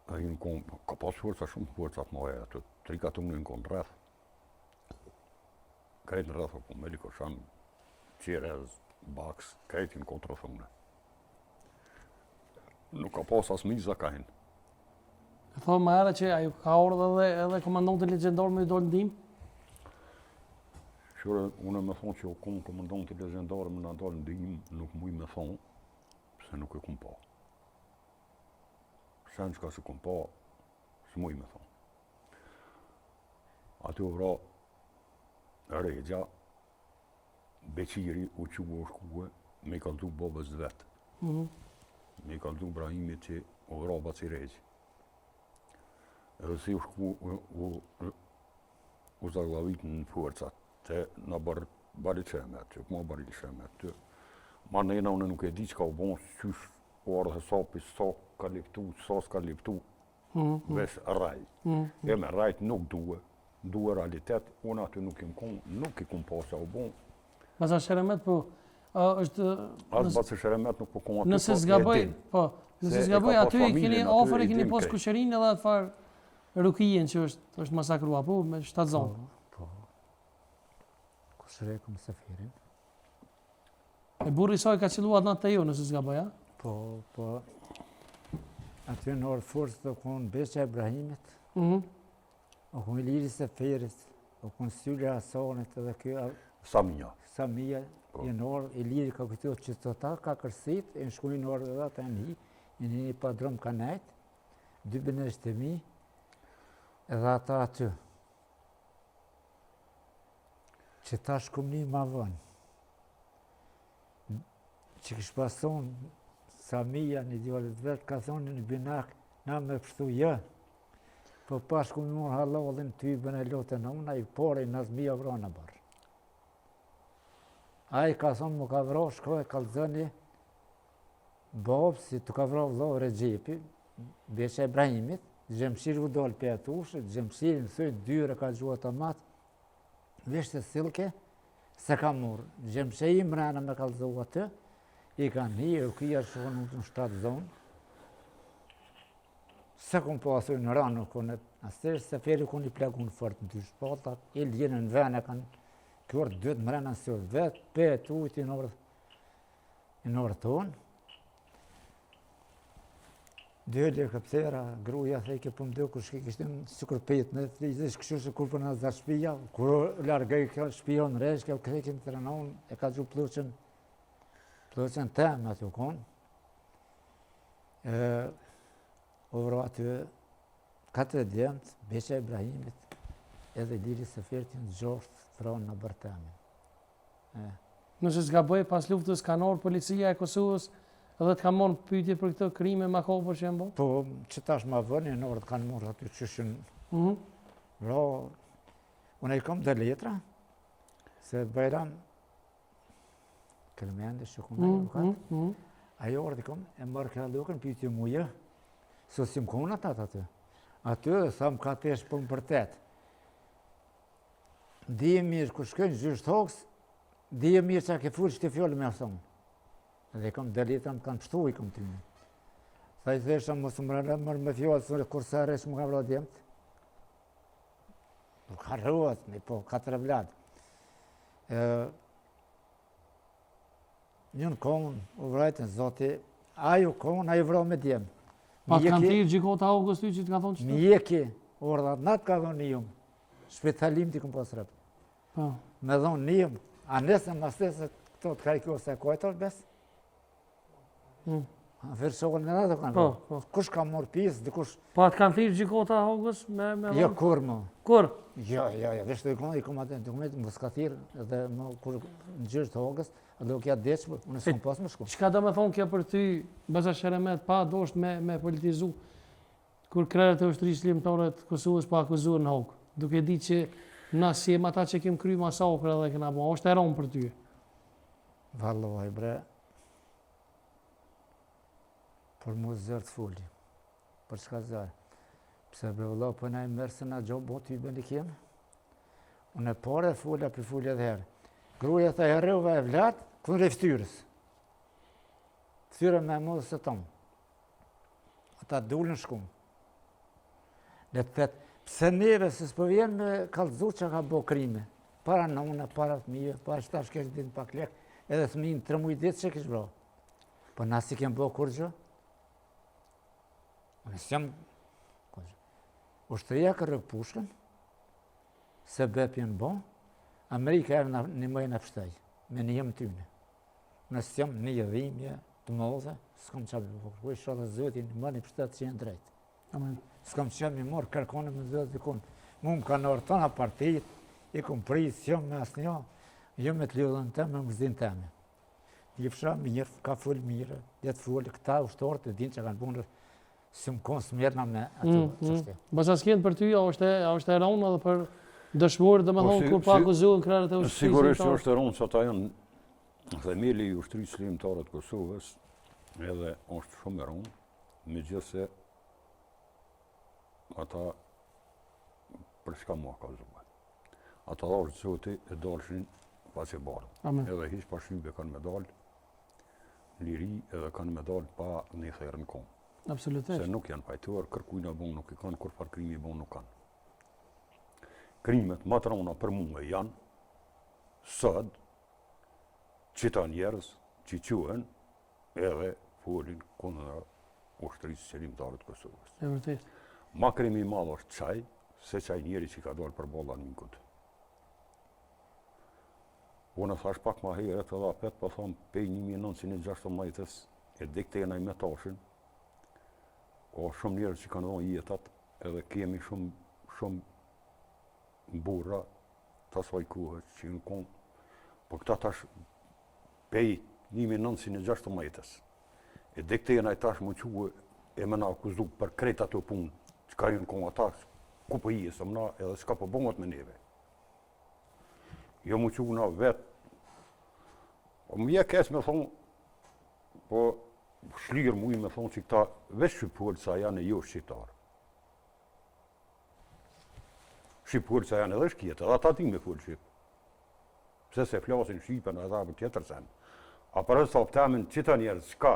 A janë kon, ka pas forca shumë forca të mëdha ato, tri katune janë kon rreth. Krejt në rreth, po me Likoshan, Qerez, Baks, krejt janë kon t'rrethune. Nuk ka pas as miza ka hinë. E thonë më herët që ajo ka ardhur edhe edhe komandanti legjendar me dol n'ndihmë? Shure, unë me thonë që u konë komandanti legjendar me na dalë n'ndihmë, nuk muj me thonë. Se nuk e kum pa. Sen çka s'e kum pa, s'muj me thonë. Aty u vra Rexha, Beqiri u çu u shkue me i kallzu babës vet. Mm -hmm. Me i kallzu Brahimit që u vra baci Rexhi. Edhe si u shku u, u, u zaglavit në forcat të në bërë Bariçemet, që ma Bariçemet, të ma nena unë nuk e di çka u bon, qysh u ardhë hesapi, sa ka liftu, sa s'ka liftu, mm -hmm. veç rrejt. Mm -hmm. E me rrejt nuk due, due realitet, unë aty nuk jem konë, nuk i kum pa sa u bon. Baca Sheremet, po, a, është... As baca Sheremet nuk po konë aty, nëse po s'gaboj, po, nëse s'gaboj, aty i keni afër, e keni pas kushërinë edhe atë farë Rukijen që është, është masakrua, po, me shtatzonë. Po, po. Kushëri kom Seferin. E burri i saj ka qëllu atë natë te ju, nëse s'gaboj, a? Po, po. Aty në orë forcë u konë Beqa Ibrahimit, mm -hmm. u konë Iliri Seferit, u konë Syli Hasanit edhe kjo... Samia. Samia, po. në orë, Iliri ka këtu që të ta ka kërsit, e në shkujnë në orë edhe ata në hi, në një padrom ka nejtë, dy binesh të mi, edhe ata aty. Që tash kum ni ma vonë, që kish pas thonë Samia një djalit vetë, ka thonë një binak, na me pështu jë, po pash ku më halallin tyben e lotën unë, i pari Nazmia vra në bërë. Ai ka thonë më ka vra, shko e kallzoni, babë, si të ka vra vëllau Rexhepi, Beqa Ibrahimit, Xhemshiri u dalë për atushë, Xhemshiri në thëjë dyre ka gju automat, veç të silke, se ka murë. Xhemshiri mrena me kallzu aty, i kanë hi, Rukija shkon në shtatzonë, se kom pasur në ranë, nuk në asër, Seferi ku një plagun fort në dy shpatat, i ljenë në vene kanë kërë dytë mrena në sërë vetë, pe tujtë në orë, në orë tonë, Dy helikoptera, gruja thejke po më kur shke kishte në sikur pet në fizisht kështu se kur po na za shtëpia, kur largoj kjo shtëpia në resh, kjo ktheke në trenon, e ka gju plluçën, plluçën tem aty u kon. E u vra aty katër djemt, Beqa Ibrahimit, edhe Liri Seferit në gjashtë vranë në bërtemin. Nëse s'gaboj, pas luftës kanë ardhur policia e Kosovës dhe të kanë marrë pyetje për këto krime makabër që janë bërë? Po, që tash ma vonë, në orë kanë marrë aty qyshin. Mm -hmm. Vra, unë i kom dhe letra, se Bajram, Kelmendi, që ku mm -hmm. mm -hmm. Ajo orë kom, e marrë këra lukën, pyetje muje, se si më konë ata aty. Aty dhe sa më ka tesh për më përtet. Dije mirë, kur shkojnë gjysh të Hagës, dije mirë që a ke fulë që të fjallë me thonë. Dhe i kom dhe letra më kanë pështu i kom tyne. Tha i thesha, mos më rënë mërë me fjallë, së kur së arresh më ka vra djemtë. Nuk harrohet, me po, katër evlad. Një në konë, u vrajtën, zoti, ai u konë, ai vra me djemë. Pa të kanë thirrë gjykata Hagës ty që të kanë thonë që të? Mjeki, orë dhe natë ka dhonë një jumë. Shpitalim t'i kom pas rëpë. Po. Me dhonë një jumë, a nesë mas nesë këto të karikosë e kojtë, bes? Mm. A firë shokën me dhe të kanë. Po, po. Kush ka morë pjesë, dikush... Po, atë kanë thirrë gjykata Hagës me... me jo, kur më. Kur? Jo, jo, jo, veç të i kom, i kom atë dokument, më s'ka thirrë, edhe më kur në gjyq të Hagës, a do kja deqë, po, unë s'kom pas më shku. Çka do me thonë kjo për ty, Baca Sheremet, pa dosht me, me politizu, kur krerët e ushtrisë çlirimtare të Kosovës po akuzohen në Hagë, duke ditë që na s'jem ata që kem kry masakra dhe kena bo, është e ronë për ty? Vallahi, bre, për mu zor të foli, për çka zor, pse bre vëlla, po na i merr se na gjo bo ty bëni kemë, unë e pare fola, për foli edhe herë, gruja tha herrova e vlat, kundër e ftyrës, ftyra me më se tonë, ata dulën shkum, Le të thet, pse neve se s'po vjen me kallzu që ka bo krime, para nona, para fëmijëve, para që tash kesh ditë pak lek, edhe fëmijën tre muj ditë që kish bro. Po na si kem bo kurgjë? Unë s'jam kurgjë. Ushtria ka rrëk pushkën, se bep janë bo, Amerika erë në një mëjë në pështëj, me një jëm tyne. Unë s'jam një dhimje, Të madhe, s'kam ça me bo kërkuj, ishalla Zoti më një pështet që jenë drejtë. Amen. S'kam ça me marrë kërkon e me dhëtë dikun. Mu më kanë ardhë tana partit, i kom prit, s'jam me asnjë, jo me të lidhën teme, me mërzin teme. Lifsha mirë, ka fol mirë, dhe të folë, këta ushtarët e dinë që kanë punë, si më konë s'merrna me ato mm, mm. çështje. Basa s'kenë për ty, a është, a është e ronë edhe për dëshmorë, domethënë, po, kur po akuzohen krerët e ushtrisë. Sigurisht që është e ronë, se ata janë Themeli i Ushtrisë Çlirimtare të Kosovës edhe është shumë e rëndë, megjithëse ata për çka m'u akuzue. Ata dhashtë Zoti e dalshin faqebardhë. Amen. Edhe hiç pa shybe kanë me dalë, liri edhe kanë me dalë pa një therë në komë. Absolutisht. Se nuk janë fajtor, kërkujna bon nuk i kanë, kurrfarë krimi bon nuk kanë. Krimet ma të rona për mua janë, sot, Qita njerëz që quhen edhe folin kundër ushtrisë çlirimtare të Kosovës. E vërtetë. Ma krimi i madh është qaj, se qaj njeri që ka dalë përballë armikut. Unë thash pak ma herët edhe apet, po thom pej 1916-ës, e diktenaj me tashin, ka shumë njerëz që kanë dhonë jetat, edhe kemi shumë, shumë burra të asaj kohe që janë konë, po këta tash pej 1916-ës, e diktenaj tash m'u çu e me na akuzu për krejt ato punë, çka janë konë ata, ku po jesëm na edhe çka po bëhet me neve. Jo m'u çu na vetë, po më vjen keq me thonë, po shlirë muj me thonë që këta veç shqipfolësa janë e jo shqiptarë. Shqipfolësa janë edhe shkijet, edhe ata din me folë shqip. Pse se flasin shqipen ata për tjetër sen. A për hesap temin, qita njerëz çka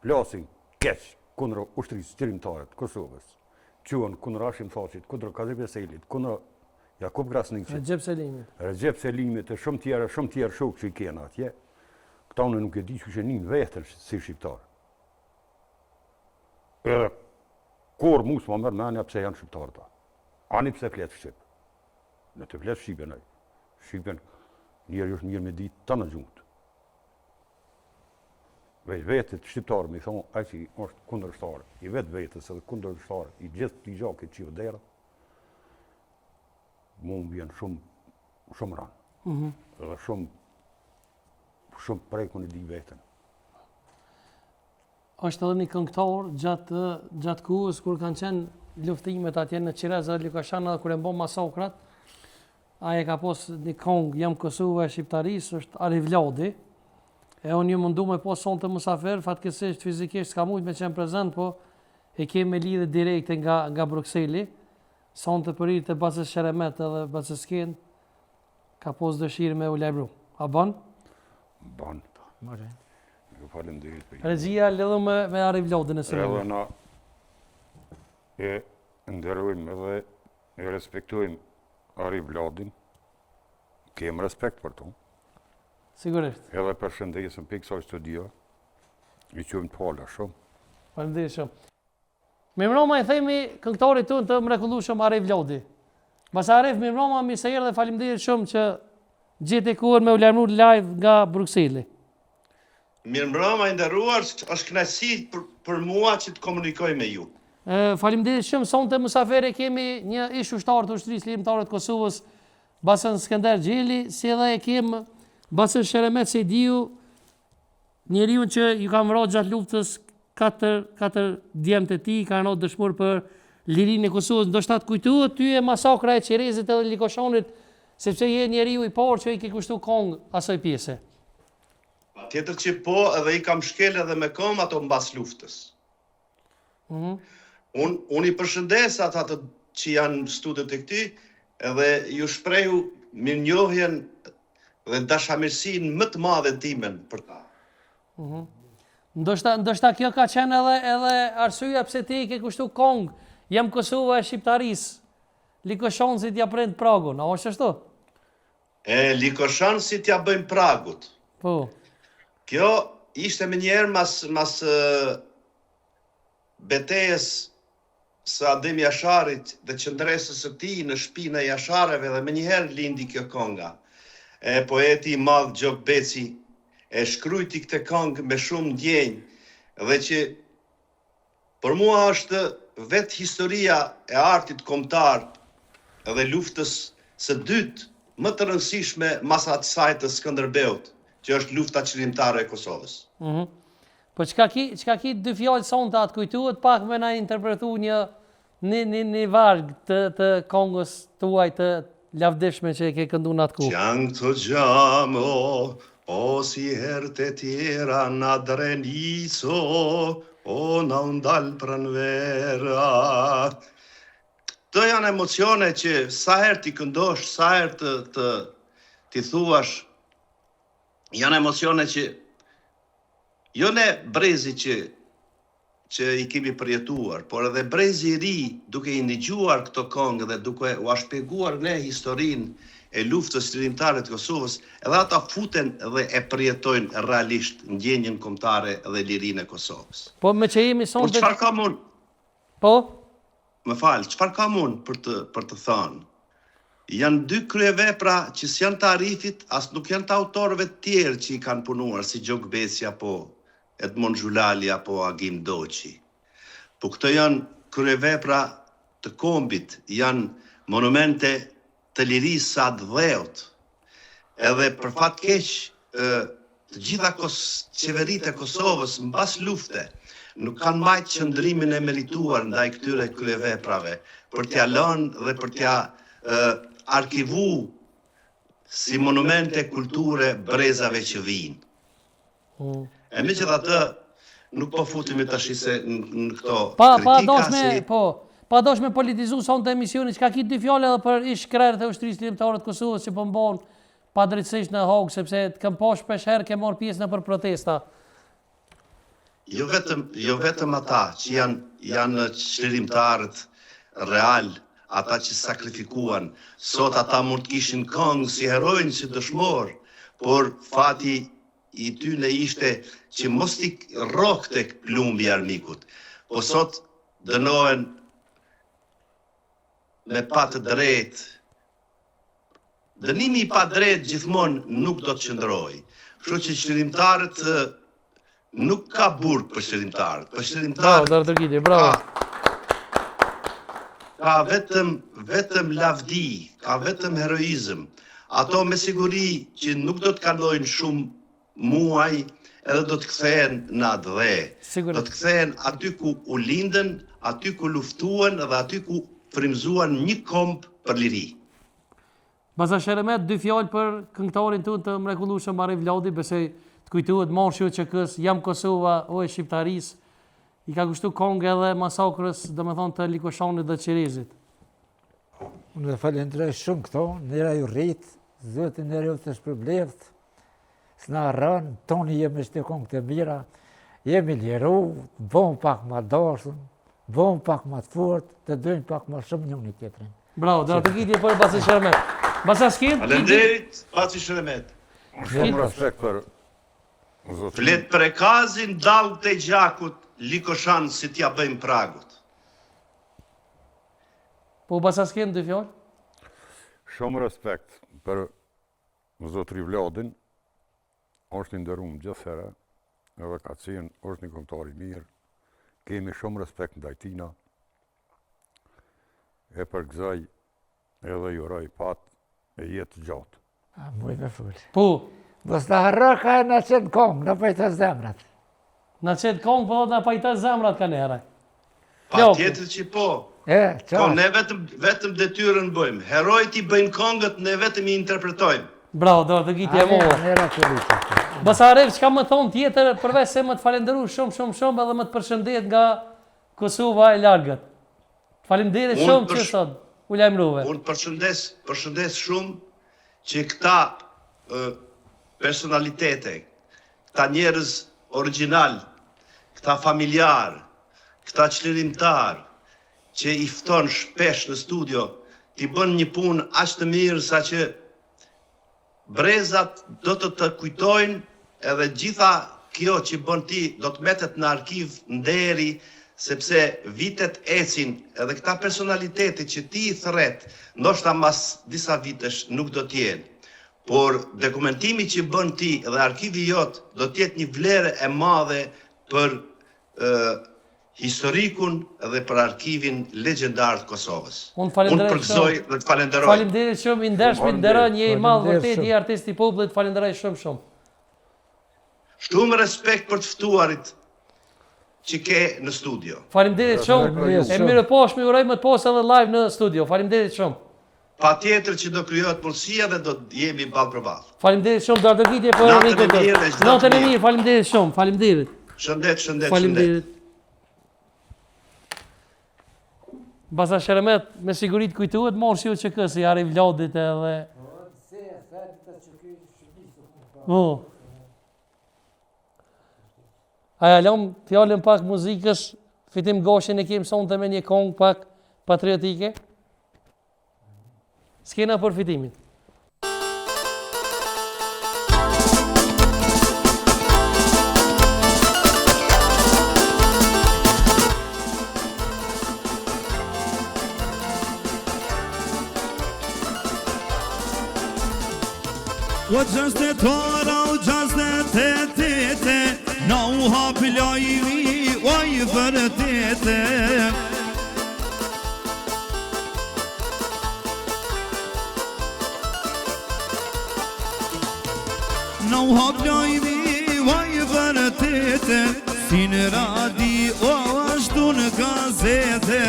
flasin keq kundër ushtrisë çlirimtare të Kosovës, quhen kundër Hashim Thaçit, kundër Kadri Veselit, kundër Jakup Krasniqit, Rexhep Selimit, Rexhep Selimit e shumë tjerë, shumë tjerë shokë që i kena atje, këta unë nuk e di qysh e nin veten si shqiptar. Edhe kurrë mu s'ma merr menja pse janë shqiptarë ta. Ani pse flet shqip. Në të flet shqipen ai. Shqipen njeri është mirë me ditë tana gjuhët. Veç vetë shqiptarë me i thonë, ai që është kundërshtar i vetë vetës edhe kundërshtar i gjithë këtij gjakit që ju derdh, mu më vjen shumë, shumë ranë. Mm -hmm. Edhe shumë, shumë prekun e di veten. Është edhe një këngëtar gjatë gjatë kohës kur kanë qenë luftimet atje në Qirez dhe Likoshan edhe kur e bon masakrat, ai e ka pos një kongë Jam Kosova e Shqiptarisë, është Arif Vladi. E unë jam mundu me pas sonte musafir, fatkeqësisht fizikisht s'ka mujt me qenë prezent, po e kemi me lidhje direkte nga nga Brukseli. Sonte për hir të bacës Sheremet edhe bacës Ken, Ka pos dëshirë me u lajmëru. A ban? Ban. More. Ju faleminderit për. Regjia lidhë me me Arif Vladin e së. Edhe na e nderojmë edhe e respektojmë Arif Vladin. Kem respekt për to. Sigurisht. Edhe përshëndesim prej kësaj studio. I qojmë të fala shumë. Faleminderit shumë. Mirëmbrëma i themi këngëtarit tonë të mrekullueshëm Arif Vladi. Baca Arif, mirëmbrëma, mirë se erdhe, faleminderit shumë që gjete kohën me u lajmëru live nga Brukseli. Mirëmbrëma i nderuar, është kënaqësi për, për mua që të komunikoj me ju. Faleminderit shumë, sonte musafir e kemi një ish ushtar të Ushtrisë Çlirimtare të Kosovës, Bacën Skënder Gjeli, si edhe e kem Bacën Sheremet Sejdiu, Njeriun që ju kanë vra gjatë luftës katër katër djemtë e tij kanë ra dëshmor për lirinë e Kosovës, ndoshta të kujtohet ty e masakra e Qerezit edhe Likoshanit, sepse je njeriu i parë që i ke kushtu kongë asaj pjese. Patjetër që po, edhe i kam shkel edhe me këmbë ato mbas luftës. Mm -hmm. Unë un i përshëndes ata të që janë në studio të këty, edhe ju shprehu mirënjohjen dhe dashamirësinë më të madhe timen për ta. Mm -hmm. Ndoshta, ndoshta kjo ka qenë edhe, edhe arsyeja pse ti i ke kushtu kongë, jam Kosova e Shqiptarisë, Likoshansit ja prejmë pragun, a është ashtu? E, Likoshansit ja bëjmë pragut. Po. Kjo ishte menjëherë mas, mas betejës së Adem Jasharit dhe qëndresës së tij në shpinën e Jashareve dhe menjëherë lindi kjo konga. E poeti i madh Gjok Beci. e shkrujti këtë kangë me shumë ndjenjë dhe që për mua është vetë historia e artit kombëtar dhe luftës së dytë më të rëndësishme mas asaj të Skënderbeut, që është lufta çlirimtare e Kosovës. Mm Po çka ki, çka ki dy fjalë sonte a të kujtohet pak me na interpretu një një një një varg të të kongës tuaj të lavdishme që e ke këndu në atë kohë. Ç'janë këto gjamo, o si herët e tjera na Drenico, o na u ndal pranvera. Këto janë emocione që sa herë t'i këndosh, sa herë të të t'i thuash, janë emocione që jo ne brezi që që i kemi përjetuar, por edhe brezi i ri duke i ndigjuar këto këngë dhe duke ua shpjeguar ne historinë e luftës çlirimtare të Kosovës, edhe ata futen dhe e përjetojnë realisht ndjenjën kombëtare dhe lirinë e Kosovës. Po meqë jemi sonte Por çfarë kam unë? Po? Më fal, çfarë kam unë për të për të thënë? Janë dy kryevepra që s'janë të Arifit, as nuk janë të autorëve të tjerë që i kanë punuar si Gjok Beci apo Edmond Zhulali apo Agim Doçi. Po këto janë kryevepra të kombit, janë monumente të lirisë së atdheut. Edhe për fat keq, të gjitha kos, qeveritë e Kosovës mbas lufte nuk kanë majtë qëndrimin e merituar ndaj këtyre kryeveprave për t'ia lënë dhe për t'ia arkivu si monumente kulture brezave që vijnë. Mm. E megjithatë, nuk po futemi tash se në këto pa, pa kritika me, si... Po, pa dash me politizu sonte emisionin, çka ki dy fjalë edhe për ish krerët e ushtrisë çlirimtare të Kosovës që po mbahen padrejtësisht në Hagë, sepse të kam pa shpesh herë ke marrë pjesë nëpër protesta. Jo vetëm, jo vetëm ata që janë, janë çlirimtarët real, ata që sakrifikuan, sot ata mund të kishin këngë si heronj, si dëshmorë, por fati i tyne ishte që mos t'i rrokte plumbi i armikut. Po sot dënohen me pa të drejtë. Dënimi i padrejtë gjithmonë nuk do të qëndrojë. Kështu që çlirimtarët nuk ka burg për çlirimtarët. Për çlirimtarët. Bravo, Dardërgiti, bravo. Ka, ka vetëm vetëm lavdi, ka vetëm heroizëm. Ato me siguri që nuk do të kalojnë shumë muaj edhe do të kthehen në atdhe. Do të kthehen aty ku u lindën, aty ku luftuan dhe aty ku frymëzuan një komb për liri. Baca Sheremet, dy fjalë për këngëtarin tonë të mrekullueshëm Arif Vladi, besoj të kujtohet marshi i UÇK-së, Jam Kosova, o e shqiptarisë. I ka kushtu kongë edhe masakrës, domethënë të Likoshanit dhe Çerezit. Unë e falenderoj shumë këto, nera ju rrit, Zoti nera ju të shpërbleft, s'na harron, toni jemi shtë kongë të mira, jemi liru, bon pak ma dashun, bon pak ma të fort, të dojmë pak ma shumë njëni tjetrin. Bravo, do të gjitje për Baca Sheremet. Baca Skin? Faleminderit, Baci Sheremet. Shumë respekt për zotin. Flet Prekazin dallgët e gjakut, Likoshan si t'ja bëjmë pragut. Po Baca Skin, dy fjalë? Shumë respekt për zotri Vladin, është i nderum gjithëherë, edhe ka qenë, është një këngëtar i mirë, kemi shumë respekt ndaj tina, e përgëzoj edhe i uroj fat e jetë gjatë. A, muj me folë. Po. Mos na harro ka e na qet kongë, na pajto zemrat. Na qet kongë, po na pajto zemrat ka njerë. Patjetër që po. E, qa? Po, ne vetëm, vetëm detyrën bëjmë. Herojt i bëjnë kongët, ne vetëm i interpretojmë. Bravo, do të gjitje e mua. Baca Arif, çka me thonë tjetër, përveç se me të falenderu shumë, shumë, shumë, edhe me të përshëndet nga Kosova e largët. Faleminderit shumë që sot u lajmëruve. Unë përshëndes, përshëndes shumë që këta personalitete, këta njerëz origjinal, këta familjar, këta çlirimtar që i fton shpesh në studio, ti bën një punë aq të mirë sa që Brezat do të të kujtojnë edhe gjitha kjo që bën ti do të mbetet në arkiv nderi sepse vitet ecin edhe këta personalitete që ti i thërret ndoshta mas disa vitesh nuk do të jenë. Por dokumentimi që bën ti dhe arkivi jot do të jetë një vlerë e madhe për historikun dhe për arkivin legjendar të Kosovës. Unë falenderoj Unë përgëzoj dhe të falenderoj. Faleminderit shumë i ndershmi, të nderoj, je i madh vërtet je artist i popullit, falenderoj shumë shumë. Shumë respekt për të ftuarit që ke në studio. Faleminderit shumë. E mirupafshim, uroj me të pas edhe live në studio. Faleminderit shumë. Patjetër që do krijohet mundësia dhe do të jemi ballë për ballë. Faleminderit shumë duartrokitje për Natën e mirë dhe çdo Natën e mirë, faleminderit shumë. Faleminderit. Shëndet, shëndet, faleminderit. Baza Sheremet, me siguri të kujtohet marshi i UÇK-së, i Arif Vladit edhe... Po. A ja lëm fjalën pak muzikës, Fitim Gashin e kemë sonte me një kongë pak patriotike? Skena për Fitimin. O gjashtëtora, o gjashtëtetete Na u hap lajmi, o i vërtete Na u hap lajmi, o i vërtete Si në radio, ashtu në gazete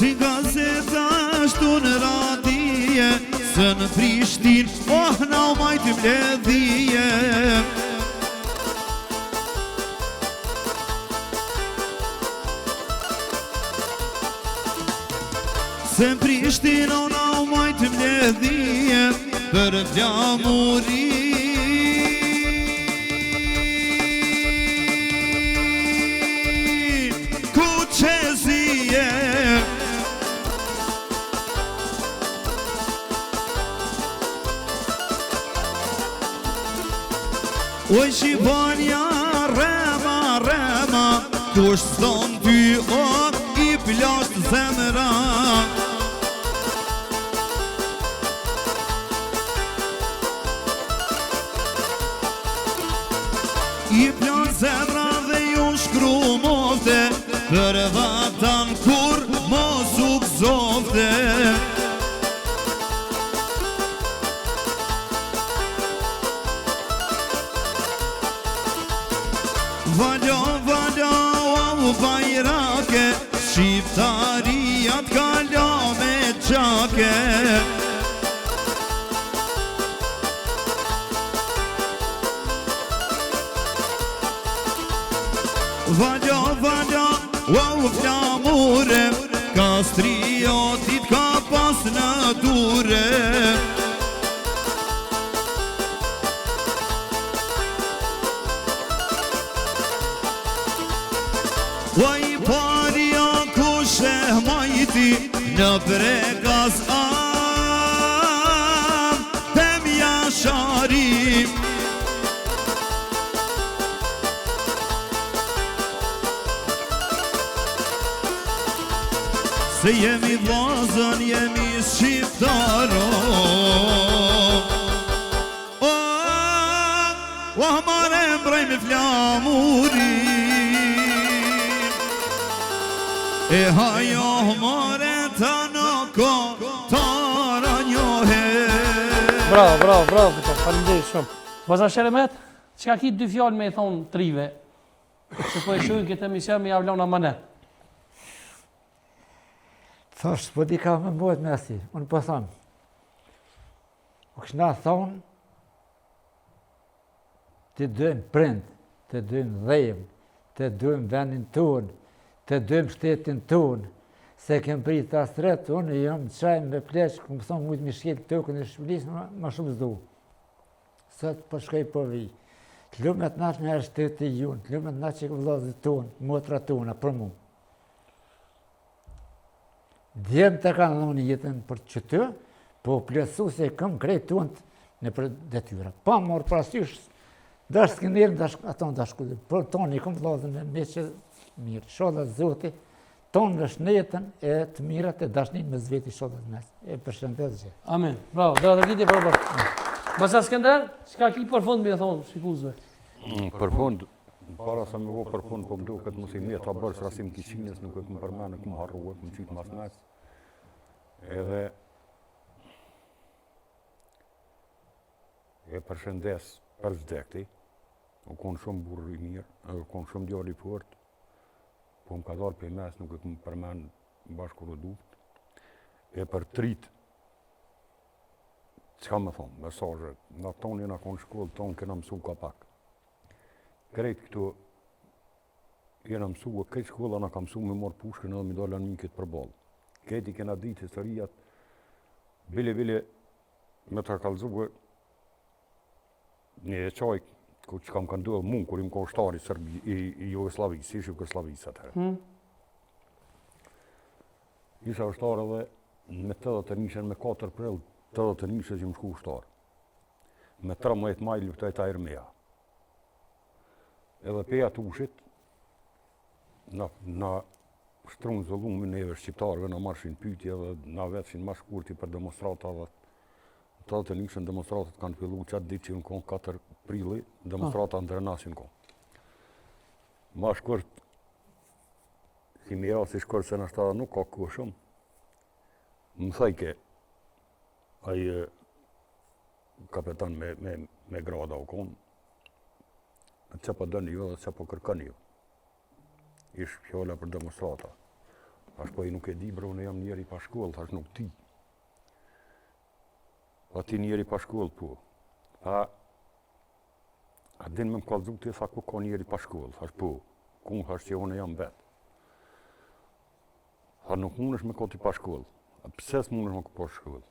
Si gazeta ashtu në radie Se në Prishtin, oh, na u majt mbledhje Se në Prishtin, oh, na u majt mbledhje Për flamurin Kuq e zi Oj Shqiponja rema rema Kush s'don ty o i plastë zemra I plastë zemra dhe ju shkrumofte Për vatan kurr mos u gzofte Valo, valo, au bajrake Shqiptaria t'ka la me gjake Valo, valo, au flamure Kastrioti t'ka pas në dure O i pari o kush e majti Në Prekaz Adem Jashari Se jemi vllazën, jemi shqiptarë O, o, mare mbrojmë flamurin E hajo more të në ko të njohe Bravo, bravo, bravo, Fitim, faleminderit shumë. Baza Sheremet, çka ki dy fjalë me i thonë t'rive, që po e shohin këtë emision me jau lon amanet. Thash, s'po di ka me mbojt me asi, unë po tham. U kishna thonë, të dojmë prind, të dojmë dheun, të dojmë vendin tonë, të dojmë shtetin tonë, s'e kem prit hasret, unë jam qaj me pleq, kum thonë mujtë me shkel tokën e Shqipërisë, ma shumë s'du. Sot po shkoj po vi. Të lumet na që është shteti jonë, të lumet na që vëllazërit tonë, motrat tona, për mu. Djemtë e kanë dhonë jetën për qëtë, po plotësu se këm krejt tonë nëpër detyra. Pa marrë parasysh, dash Skenderin, dash aton, dash kudo. Për tonë i këm vëllazën me që... Mirë, ishalla Zoti, tonë shëndetin e të mirat e dashnin mes veti ishalla të mes. E përshëndes gjithë. Amin. Bravo, do të viti për për. Basa Skender, çka ki për fund me thonë, shikuesve? Mm, për fund, para se me bo për fund, po më duket mos i mjeta bërë së Rasim Kiqinës, nuk e kom përmenë, e kom harru, e kom qitë mas mes. Edhe e përshëndes për vdekti, u konë shumë burrë i mirë, u konë shumë djalë i fort, po më ka dalë prej mes, nuk e kom përmen bashkë kur u duft, e për t'ritë, çka me thonë, mesazhe, na tonë jena konë shkollë, tonë kena mësu ka pak. Krejt këtu, jena mësu, e krejt shkolla na ka mësu me marrë pushkën edhe me dalë anmikit përballë. Krejt i kena ditë historiat, bile, bile, me ta kallzu, një e qaj, ku që kam kanë duhe mu, kur jam konë ushtar i Serbi, i, i Jugosllavisë, ish Jugosllavisë atëherë. Hmm. Isha ushtar edhe me 81 me 4 prill 81 që më shku ushtar. Me 13 maj luftoj te armia. Edhe pej atushit, na, na shtrun zullumin neve shqiptarëve, na marrshin pyetje dhe na vetshin ma shkurti për demonstrata dhe 81 demonstratat kanë fillu qatë ditë që në konë 4 prilli, demonstrata në Drenas në konë. Ma shkurt, si mira si shkurt se nashta nuk ka kohë shumë, më thojke, ai kapetan me, me, me grada u konë, që po doni ju dhe që po kërkoni ju. Ish fjala për demonstrata. Thash po i nuk e di, bro, unë jam njeri pa shkollë, thash nuk di. Pa ti njeri pa shkollë, po. Pa, a din me më kallzu ti, tha, ku ka njeri pa shkollë, thash po. Ku thash që unë jam vetë. Tha nuk mundesh me kon ti pa shkollë. A pse s'mundesh me kon pa shkollë?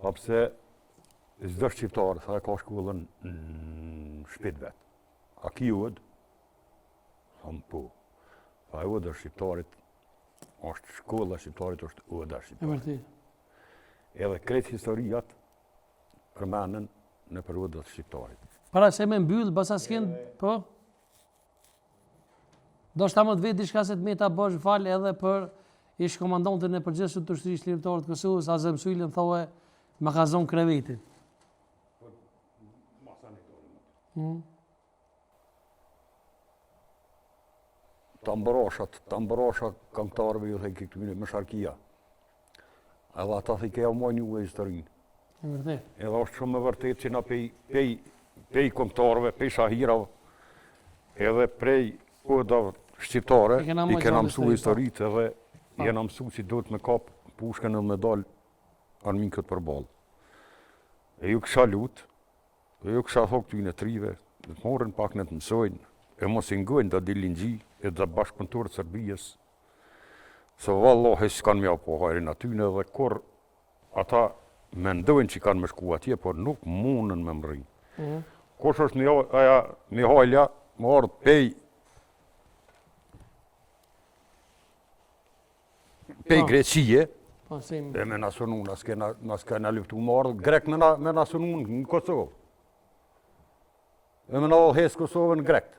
A pse çdo shqiptar, tha e ka shkollën në shpi t'vet. A ki odë? Tham po. Tha oda e shqiptarit, është shkolla e shqiptarit, është oda e shqiptarit. E vërtetë. Edhe krejt historiat përmenen nëpër odat e shqiptarit. Para se me mbyll, basa s'ken, po? Doshta me të vet diçka se të meta bësh fal edhe për ish komandantin e përgjithshëm të ushtrisë çlirimtare të Kosovës, Azem Sylën thoe ma ka zonë krevetin. Hmm. Tamborashat, tamborasha këngëtarëve ju thejke këtyne me sharkia. Edhe ata thejke jau majnë juve historinë. E vërtet. Edhe është shumë e vërtet që na pej, pej, pej këngëtarëve, pej shahirave, edhe prej odave shqiptare, i kena mësu historitë edhe po. jena mësu që duhet me kap pushkën edhe me dal armikët përballë. E ju kisha lutë, E ju kisha thonë këtyne t'rive, të marrin pak në të mësojnë, e mos i ngojnë do dilinxhi e do bashkëpunëtorë të Serbijës, se vallahi s'kanë me jau pa hajrin atyne dhe kur ata mendojnë që kanë me shku atje, por nuk mundën me mrri. Mm. Kush është një, aja, Mihajla, me ardhë pej Pej po. Greqie, po, e me na sunu, na s'kena, na s'kena luftu me ardhë, grek me na, me na sunu në Kosovë. E me na udhëheq Kosovën grekt.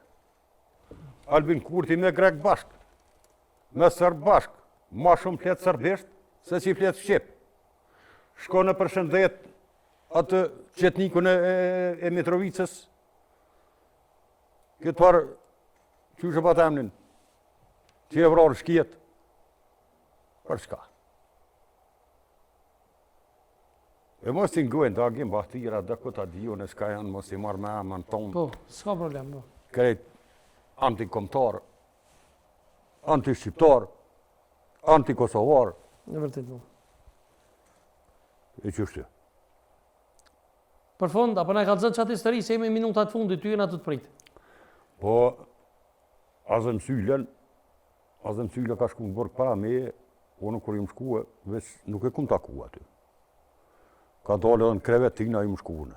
Albin Kurti me grek bashkë, me serb bashkë, ma shumë flet serbisht, se që i flet shqip. Shko në përshëndet atë çetnikun e, e, e Mitrovicës, këtë parë, qysh e pat emnin, Që e vrarë shkijet, për çka? E mos t'i ngojnë, do Agim Bahtira, do ku ta di unë, çka janë, mos i marrë me emën tonë. Po, s'ka problem, po. Krejt antikomtar, anti-shqiptar, anti-kosovar. Në vërtet, po. E qështu? Për fund, apo na e kallzon qatë histori, se jemi minutat fundit, ty jena tu të pritë. Po, Azem Sylën, Azem Syla ka shku në burg para meje, unë kur jam shku, veç nuk e kum taku aty. Ka dalë edhe në krevet tina jam shku unë.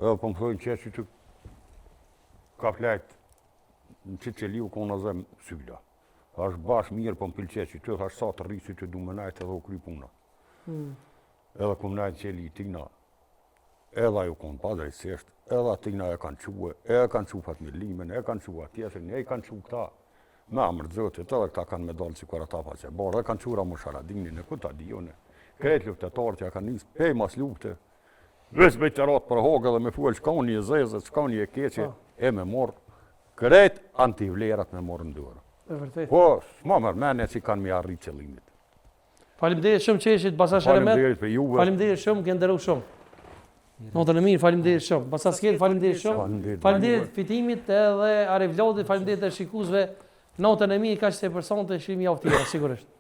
Edhe po më thojnë që që të ka flejt në qitë qeli u konë Azem Syla. Thash bash mirë, po më pëlqe që të, thash sa të rrisi të du me najtë edhe u kry puna. Hmm. Edhe kum najtë në qeli tina, Edhe ajo konë padrejtësisht, edhe atina e kanë çue, e kanë çu Fatmir Limën, e kanë çu atë tjetrin, e kanë çu këta. Me emër të Zotit, edhe këta kanë me dalë sikur ata faqebardhë, dhe kanë çu Ramush Haradinin, e ku ta di unë. Krejt luftëtarët ja kanë nisë, pej mas lufte, veç me qerat për Hagë dhe me fuel çka një e zezë, çka një e keqe, po. e me morë, krejt antivlerat me morë në dorë. E vërtet. Po, s'ma merr menja që kanë me arrit qëllimit. Faleminderit shumë që ishit Basa Sheremet. Faleminderit për juve. Faleminderit shumë, ke nderu shumë. Natën e mirë, faleminderit shumë. Basa Skel, faleminderit shumë. Faleminderit. Faleminderit Fitimit edhe Arivlodit, faleminderit edhe shikuesve. Natën e mirë, kaq se për sonte, shihemi javë tjetër, sigurisht.